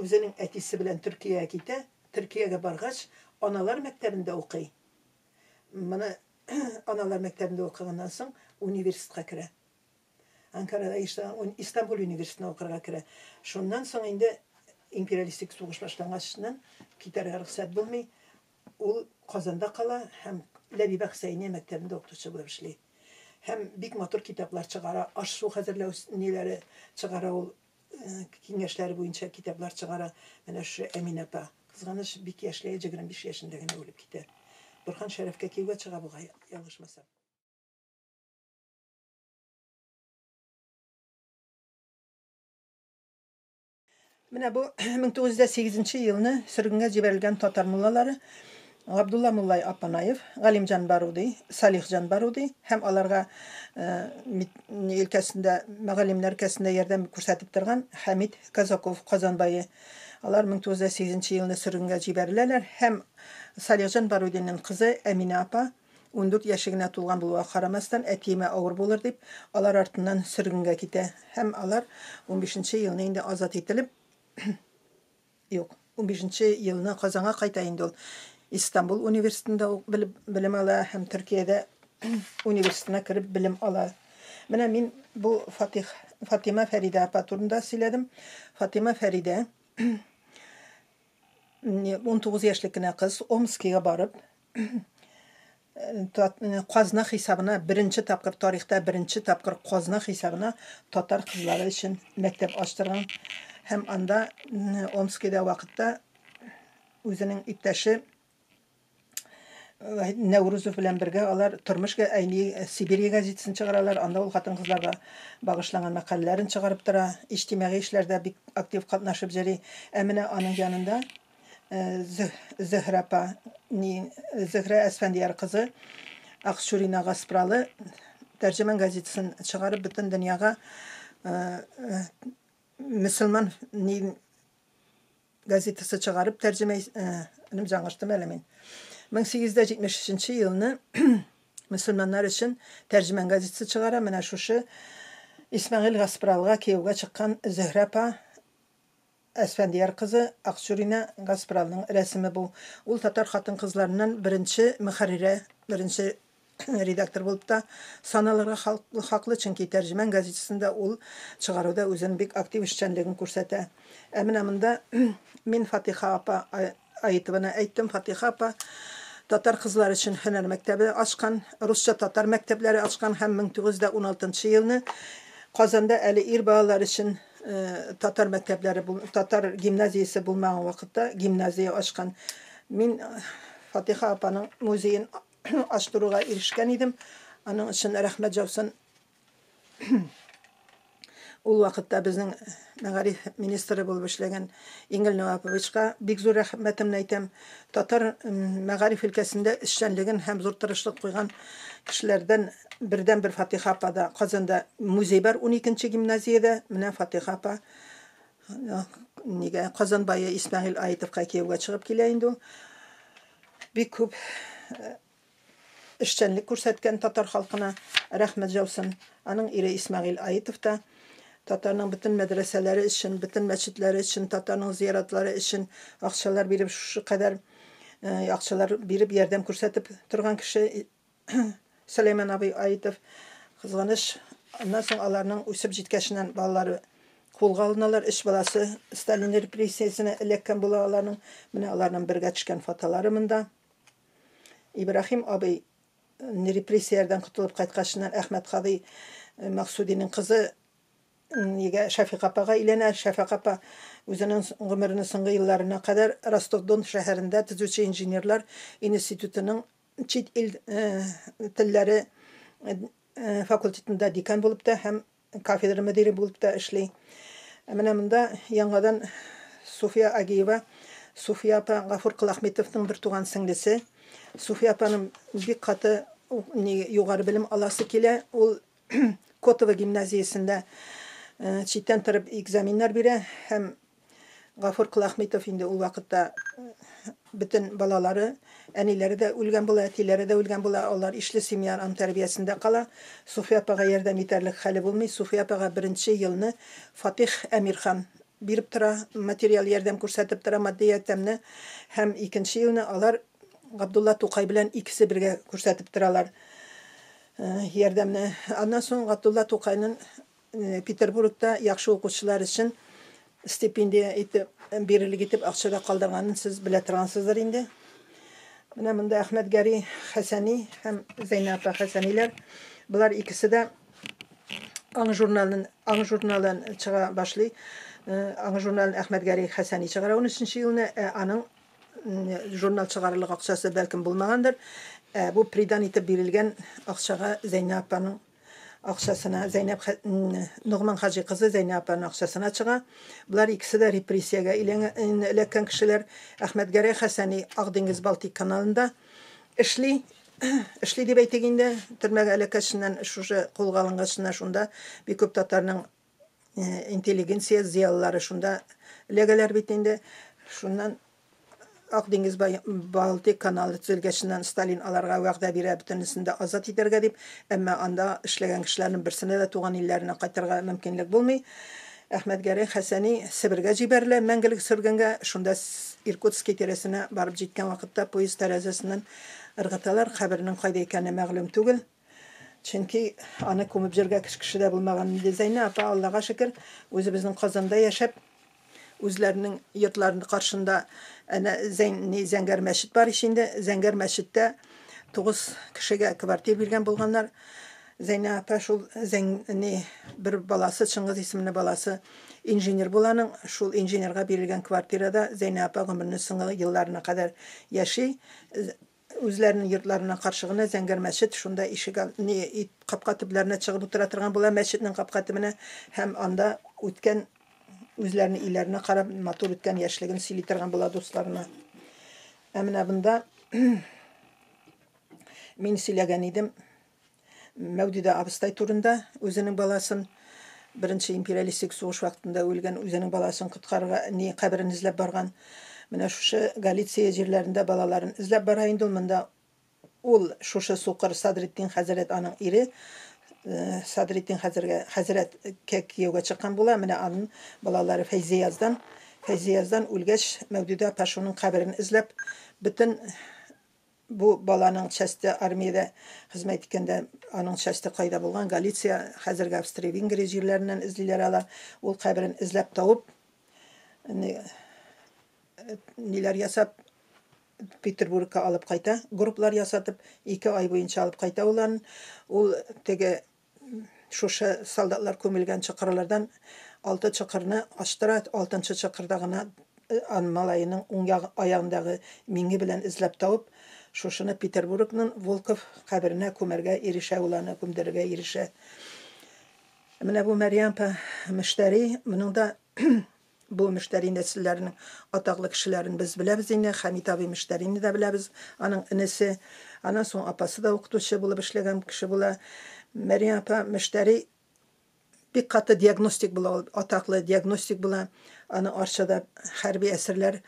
үзенең әтисе белән Төркиягә китә. Төркиягә баргач, аналар мәктәбендә укый. Моны аналар мәктәбендә укыганнан соң университетка керә. Анкарада Истанбул университетына укырга керә. Шуннан соң инде империалистик сугыш башлангачыннан китәргә рөхсәт булмый. Ул Казанда кала һәм Ләбибә Хөсәйния мәктәбендә укытучы булып эшли. Һәм бик матур китаплар чыгара, аш-су хәзерләү ниләре чыгара ул, киңәшләре буенча китаплар чыгара. Менә шушы Әминә апа. Кызганыч, бик яшьләй, 25 яшендә генә үлеп китә. Борһан Шәрәфкә кияүгә чыга бугай, ялгышмасам. Менә бу 1908 елны сөргенгә җибәрелгән татар муллалары Габдулла муллай Апанаев, Галимҗан Баруди, Салихҗан Баруди һәм аларга өлкәсендә, мөгаллимнәр өлкәсендә ярдәм күрсәтеп торган Хәмид Казаков Казан бае. Алар 1908 елны сөргенгә җибәреләләр һәм Салихҗан Барудиның кызы Әминә апа 14 яше генә тулган булуга карамастан, әтиемә авыр булыр дип, алар артыннан сөргенгә китә. Һәм алар 15 елны инде азат ителеп, юк, 15 елны Казанга кайта инде ул. Истанбул университетында ук белем ала һәм Төркиядә университетына кереп белем ала. Менә мин бу Фатих Фатима Фәридә апа турында сөйләдем. Фатима Фәридә 19 яшьлек кенә кыз Омскига барып, казна хисабына беренче тапкыр, тарихта беренче тапкыр казна хисабына татар кызлары өчен мәктәп ачтырган һәм анда Омскида вакытта үзенең иптәше Нәүрүзов белән бергә алар Тормыш әйни Сибирия газетасын чыгаралар. Анда ул хатын-кызларга багышланган мәкаләләрен чыгарып тора, иҗтимагый эшләрдә бик актив катнашып йөри. Ә менә аның янында Зөһрә апа, Зөһрә Әсфәндияр кызы Акчурина Гаспралы Тәрҗемән газетасын чыгарып бөтен дөньяга мөселман газетасы чыгарып тәрҗемә, энем, жаңылыштым әле мин. 1873 елны мөселманнар өчен Тәрҗемән газетасы чыгара. Менә шушы Исмәгыйль Гаспралыга кияүгә чыккан Зөһрә апа Әсфәндияр кызы Акчурина Гаспралның рәсеме бу. Ул татар хатын-кызларыннан беренче мөхәррирә, беренче редактор булып та саналырга хаклы, чөнки Тәрҗемән газетасында ул чыгаруда үзенең бик актив эшчәнлеген күрсәтә. Ә менә монда мин Фатиха апа Аитованы әйттем. Фатиха апа татар кызлары өчен һөнәр мәктәбе ачкан, русча татар мәктәпләре ачкан һәм 1916 елны Казанда әле ир балалар өчен татар мәктәпләре, татар гимназиясе булмаган вакытта гимназия ачкан. Мин Фатиха апаның музеен ачтыруга ирешкән идем. Аның өчен рәхмәт яусын. Ул вакытта безнең мәгариф министры булып эшләгән Ингел Наваповичка бик зур рәхмәтемне әйтәм. Татар мәгариф өлкәсендә эшчәнлеген һәм зур тырышлык куйган кешеләрдән бердән бер Фатиха апа да. Казанда музей бар 12 гимназиядә. Менә Фатиха апа нигә Казан бае Исмәгыйль Аитовка кияүгә чыгып килә инде ул. Бик күп эшчәнлек күрсәткән татар халкына рәхмәт яусын. Аның ире Исмәгыйль Аитов та татарның бөтен мәдрәсәләре өчен, бөтен мәчетләре өчен, татарның зияратлары өчен акчалар биреп, шушы кадәр акчалар биреп ярдәм күрсәтеп торган кеше Сөләйман абый Аитов. Кызганыч, аннан соң аларның үсеп җиткәченнән балалары кулга алыналар. Өч баласы Сталин репрессиясенә эләккән була аларның. Менә аларның бергә төшкән фотолары монда. Ибраһим абый репрессияләрдән котылып кайткачыннан Әхмәт Кадый Максудиның кызы нигә Шәфикә апага өйләнә. Шәфикә апа үзенең гомеренең соңгы елларына кадәр Ростов-Дон шәһәрендә төзүче инженерлар институтының чит ил телләре факультетында декан булып та һәм кафедра мөдире булып та эшли. Менә монда яңадан Суфия Агиева. Суфия апа Гафур Колахметовның бер туган сеңлесе. Суфия апаның бик каты югары белем аласы килә. Ул Котово гимназиясендә читтән торып экзаменнар бирә һәм Гафур Колахметов инде ул вакытта Бөтен балалары, әниләре дә үлгән була, әтиләре дә үлгән була. Алар ишле семья аның тәрбиясендә кала. Суфия апага ярдәм итәрлек хәле булмый. Суфия апага беренче елны Фатих Әмирхан биреп тора, материал ярдәм күрсәтеп тора, матди ярдәмне. Һәм икенче елны алар Габдулла Тукай белән икесе бергә күрсәтеп торалар ярдәмне. Аннан соң Габдулла Тукайның Петербургта яхшы укучылар өчен стипендия итеп бирерлек итеп акча да калдырганын сез белә торгансыздыр инде. Менә монда Әхмәтгәрәй Хәсәни һәм Зәйнә апа Хәсәниләр. Болар икесе дә Аң журналын чыга башлый. Аң журналын Әхмәтгәрәй Хәсәни чыгара 13 елны, ә аның журнал чыгарырлык акчасы бәлкем булмагандыр. Ә бу придан итеп бирелгән акчага, Зәйнә апаның акчасына, Зәйнәб Ногман хаҗи кызы Зәйнә апаның акчасына чыга. Болар икесе дә репрессиягә эләккән кешеләр. Әхмәтгәрәй Хәсәни Ак диңгез Балтик каналында эшли. Эшли дип әйтик инде, төрмәгә эләккәченнән, шушы кулга алынгачыннан шунда бик күп татарның интеллигенция зыялылары шунда эләгәләр бит инде. Шуннан Ак диңгез Балтик каналы төзелгәченнән Сталин аларга вәгъдә бирә бөтенесен дә азат итәргә дип, әмма анда эшләгән кешеләрнең берсенә дә туган илләренә кайтырга мөмкинлек булмый. Әхмәтгәрәй Хәсәни Себергә җибәрелә мәңгелек сөргенгә. Шунда Иркутский тирәсенә барып җиткән вакытта поезд тәрәзәсеннән ыргыталар. Каберенең кайда икәне мәгълүм түгел. Чөнки аны күмеп җиргә кеше дә булмаган инде. Зәйнә апа, Аллага шөкер, үзебезнең Казанда яшәп, үзләренең йортларының каршында әнә зәңгәр мәчет бар ич инде. Зәңгәр мәчеттә 9 кешегә квартира биргән булганнар. Зәйнә апа шул ни бер баласы, Чыңгыз исемле баласы инженер була аның. Шул инженерга бирелгән квартирада Зәйнә апа гомеренең соңгы елларына кадәр яши. Үзләренең йортларына каршы гына зәңгәр мәчет, шунда ишек ни капка төпләренә чыгып утыра торган була, мәчетнең капка төбенә, һәм анда үткән үзләренең өйләренә карап матур үткән яшьлеген сөйли торган була дусларына. Ә менә монда мин сөйләгән идем Мәүдидә абыстай турында, үзенең баласын беренче империалистик сугыш вакытында үлгән үзенең баласын коткарырга ни каберен эзләп барган. Менә шушы Галиция җирләрендә балаларын эзләп бара инде ул монда. Ул шушы сукыр Садретдин хәзрәт аның ире, Садретдин хәзрәткә кияүгә чыккан була. Менә аның балалары Фәйзияздан. Фәйзияздан үлгәч, Мәүдидә апа шуның каберен эзләп, бөтен бу баланың часте армиядә хезмәт иткәндә аның часте кайда булган, Галиция, хәзерге Австрия-Венгрия җирләреннән эзлиләр алар. Ул каберен эзләп табып, ниләр ясап Петербургка алып кайта, групплар ясатып, 2 ай буенча алып кайта ул аны. Ул теге шушы солдатлар күмелгән чокырлардан алты чокырны ачтыра, алтынчы чокырда гына малаеның уң аягындагы миңе белән эзләп табып, шушыны Петербургның Волков каберенә күмәргә ирешә, ул аны күмдерергә ирешә. Менә бу Мәрьям апа Мөштәри, моның да бу Мөштәри нәселләренең атаклы кешеләрен без беләбез инде. Хәмит абый Мөштәрине дә беләбез, аның энесе. Аннан соң апасы да укытучы булып эшләгән кеше була. Мәрьям апа Мөштәри бик каты диагностик була, ул атаклы диагностик була. Аны Арчада хәрби әсирләр,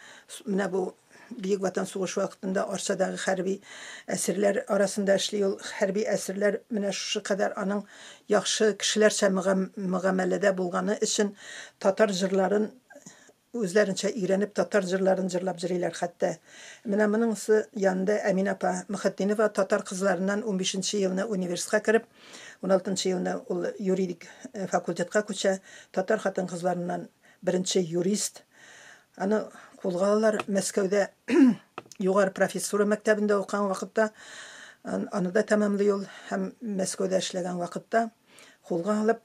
менә бу Бөек Ватан сугышы вакытында Арчадагы хәрби әсирләр арасында эшли ул. Хәрби әсирләр менә шушы кадәр аның яхшы кешеләрчә мөгамәләдә булганы өчен татар җырларын үзләренчә өйрәнеп, татар җырларын җырлап йөриләр хәтта. Менә монысы янында Әминә апа Мөхетдинова, татар кызларыннан 15 елны университетка кереп, 16 елны ул юридик факультетка күчә. Татар хатын кызларыннан беренче юрист. Аны кулга алалар Мәскәүдә югары профессура мәктәбендә укыган вакытта, аны да тәмамлый ул һәм Мәскәүдә эшләгән вакытта кулга алып,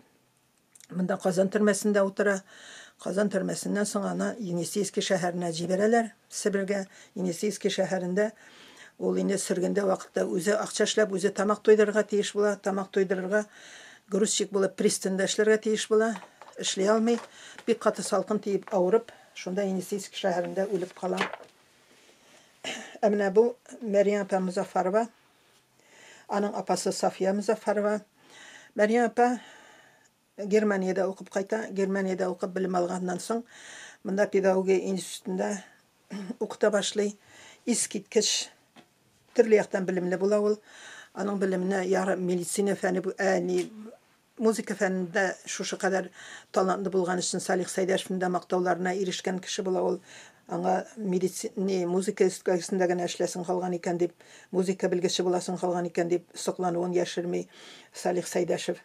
монда Казан төрмәсендә утыра. Казан төрмәсеннән соң аны Енисейский шәһәренә җибәрәләр, Себергә. Енисейский шәһәрендә ул инде сөргендә вакытта үзе акча эшләп, үзе тамак туйдырырга тиеш була. Тамак туйдырырга грузчик булып пристаньда эшләргә тиеш була. Эшли алмый. Бик каты салкын тиеп авырып, шунда Енисейский шәһәрендә үлеп кала. Ә менә бу Мәрьям апа Мозаффарова, аның апасы София Мозаффарова. Мәрьям апа Германиядә укып кайта. Германиядә укып белем алганнан соң, монда педагогия институтында укыта башлый. Искиткеч төрле яктан белемле була ул. Аның белеменә ярым медицина фәне, ни, музыка фәнендә шушы кадәр талантлы булган өчен Салих Сәйдәшевнең дә мактауларына ирешкән кеше була ул. Аңа медицина, ни, музыка өлкәсендә генә эшләсең калган икән дип, музыка белгече буласың калган икән дип соклануын яшерми Салих Сәйдәшев.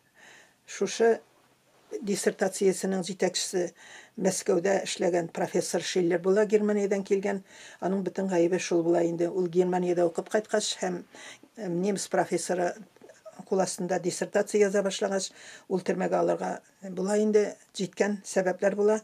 Шушы диссертациясенең җитәкчесе Мәскәүдә эшләгән профессор Шиллер була, Германиядән килгән. Аның бөтен гаебе шул була инде. Ул Германиядә укып кайткач һәм немец профессоры кул астында диссертация яза башлагач, ул төрмәгә алырга була инде, җиткән сәбәпләр була.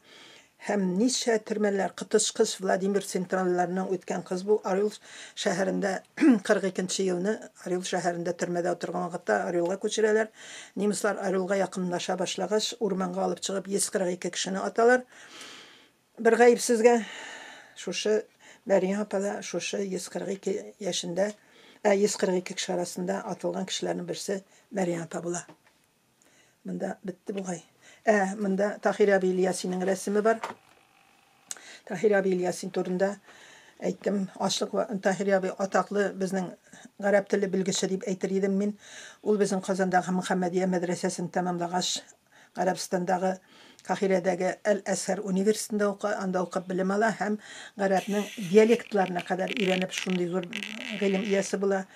Һәм ничә төрмәләр, коточкыч Владимир централларыннан үткән кыз бу. Орел шәһәрендә 42 елны Орел шәһәрендә төрмәдә утырган вакытта Орелга күчерәләр. Немецлар Орелга якынлаша башлагач, урманга алып чыгып 142 кешене аталар. Бер гаепсезгә. Шушы Мәрьям апа да шушы 142 яшендә, 142 кеше арасында атылган кешеләрнең берсе Мәрьям апа була. Монда бетте бугай. Монда Таһир абый Ильясинның рәсеме бар. Таһир абый Ильясин турында әйттем. Ачлык Таһир абый атаклы безнең гарәп теле белгече дип әйтер идем мин. Ул безнең Казандагы Мөхәммәдия мәдрәсәсен тәмамлагач, Гарәбстандагы Кахирәдәге Әл-Әзһәр университетында укый, анда укып белем ала һәм гарәпнең диалектларына кадәр өйрәнеп шундый зур гыйлем иясе була.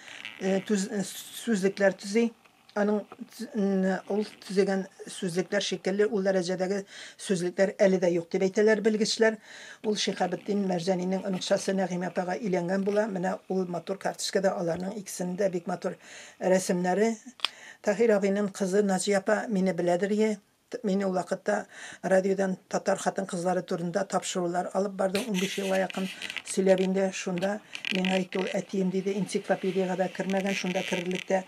Сүзлекләр төзи. Аның ул төзегән сүзлекләр шикелле ул дәрәҗәдәге сүзлекләр әле дә юк дип әйтәләр белгечләр. Ул Шиһабетдин Мәрҗанинең оныкчасы Нәгыймә апага өйләнгән була. Менә ул матур карточкада аларның икесенең дә бик матур рәсемнәре. Таһир абыйның кызы Наҗия апа мине беләдер е. Мин ул вакытта радиодан татар хатын-кызлары турында тапшырулар алып бардым, 15 елга якын сөйләп инде. Шунда миңа әйтте ул, әтием, диде, энциклопедиягә дә кермәгән, шунда керерлек тә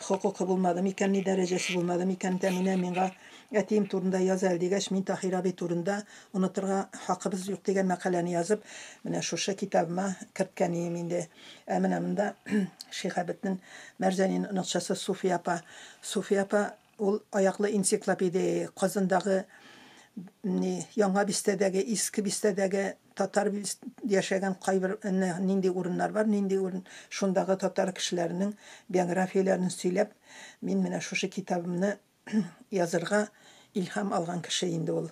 хокукы булмады микән, ни дәрәҗәсе булмады микән, Тәминә миңа әтием турында яз әле дигәч, мин Таһир абый турында онытырга хакыбыз юк дигән мәкаләне язып, менә шушы китабыма керткән ием инде. Ә менә монда Шиһабетдин Мәрҗанинең оныкчасы Суфия апа. Суфия апа ул аяклы энциклопедия, Казандагы ни, Яңа бистәдәге, Иске бистәдәге татар яшәгән кайбер нинди урыннар бар, нинди урын, шундагы татар кешеләренең биографияләрен сөйләп, мин менә шушы китабымны язырга илһам алган кеше инде ул.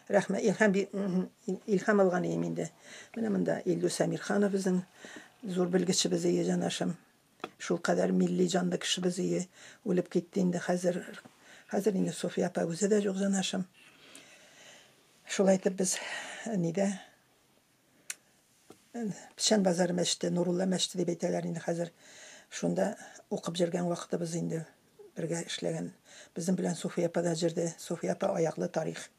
Рәхмәт, илһам алган идем инде. Менә монда Илдус Әмирханов безнең зур белгечебез ие, җанашым. Шул кадәр милли җанлы кешебез ие, үлеп китте инде хәзер. Хәзер инде София апа үзе дә юк, җанашым. Шулай итеп без нидә Печән базары мәчете, Нурулла мәчете дип әйтәләр инде хәзер. Шунда укып йөргән вакытыбыз инде бергә эшләгән. Безнең белән София апа да җырды. София апа аяклы тарих.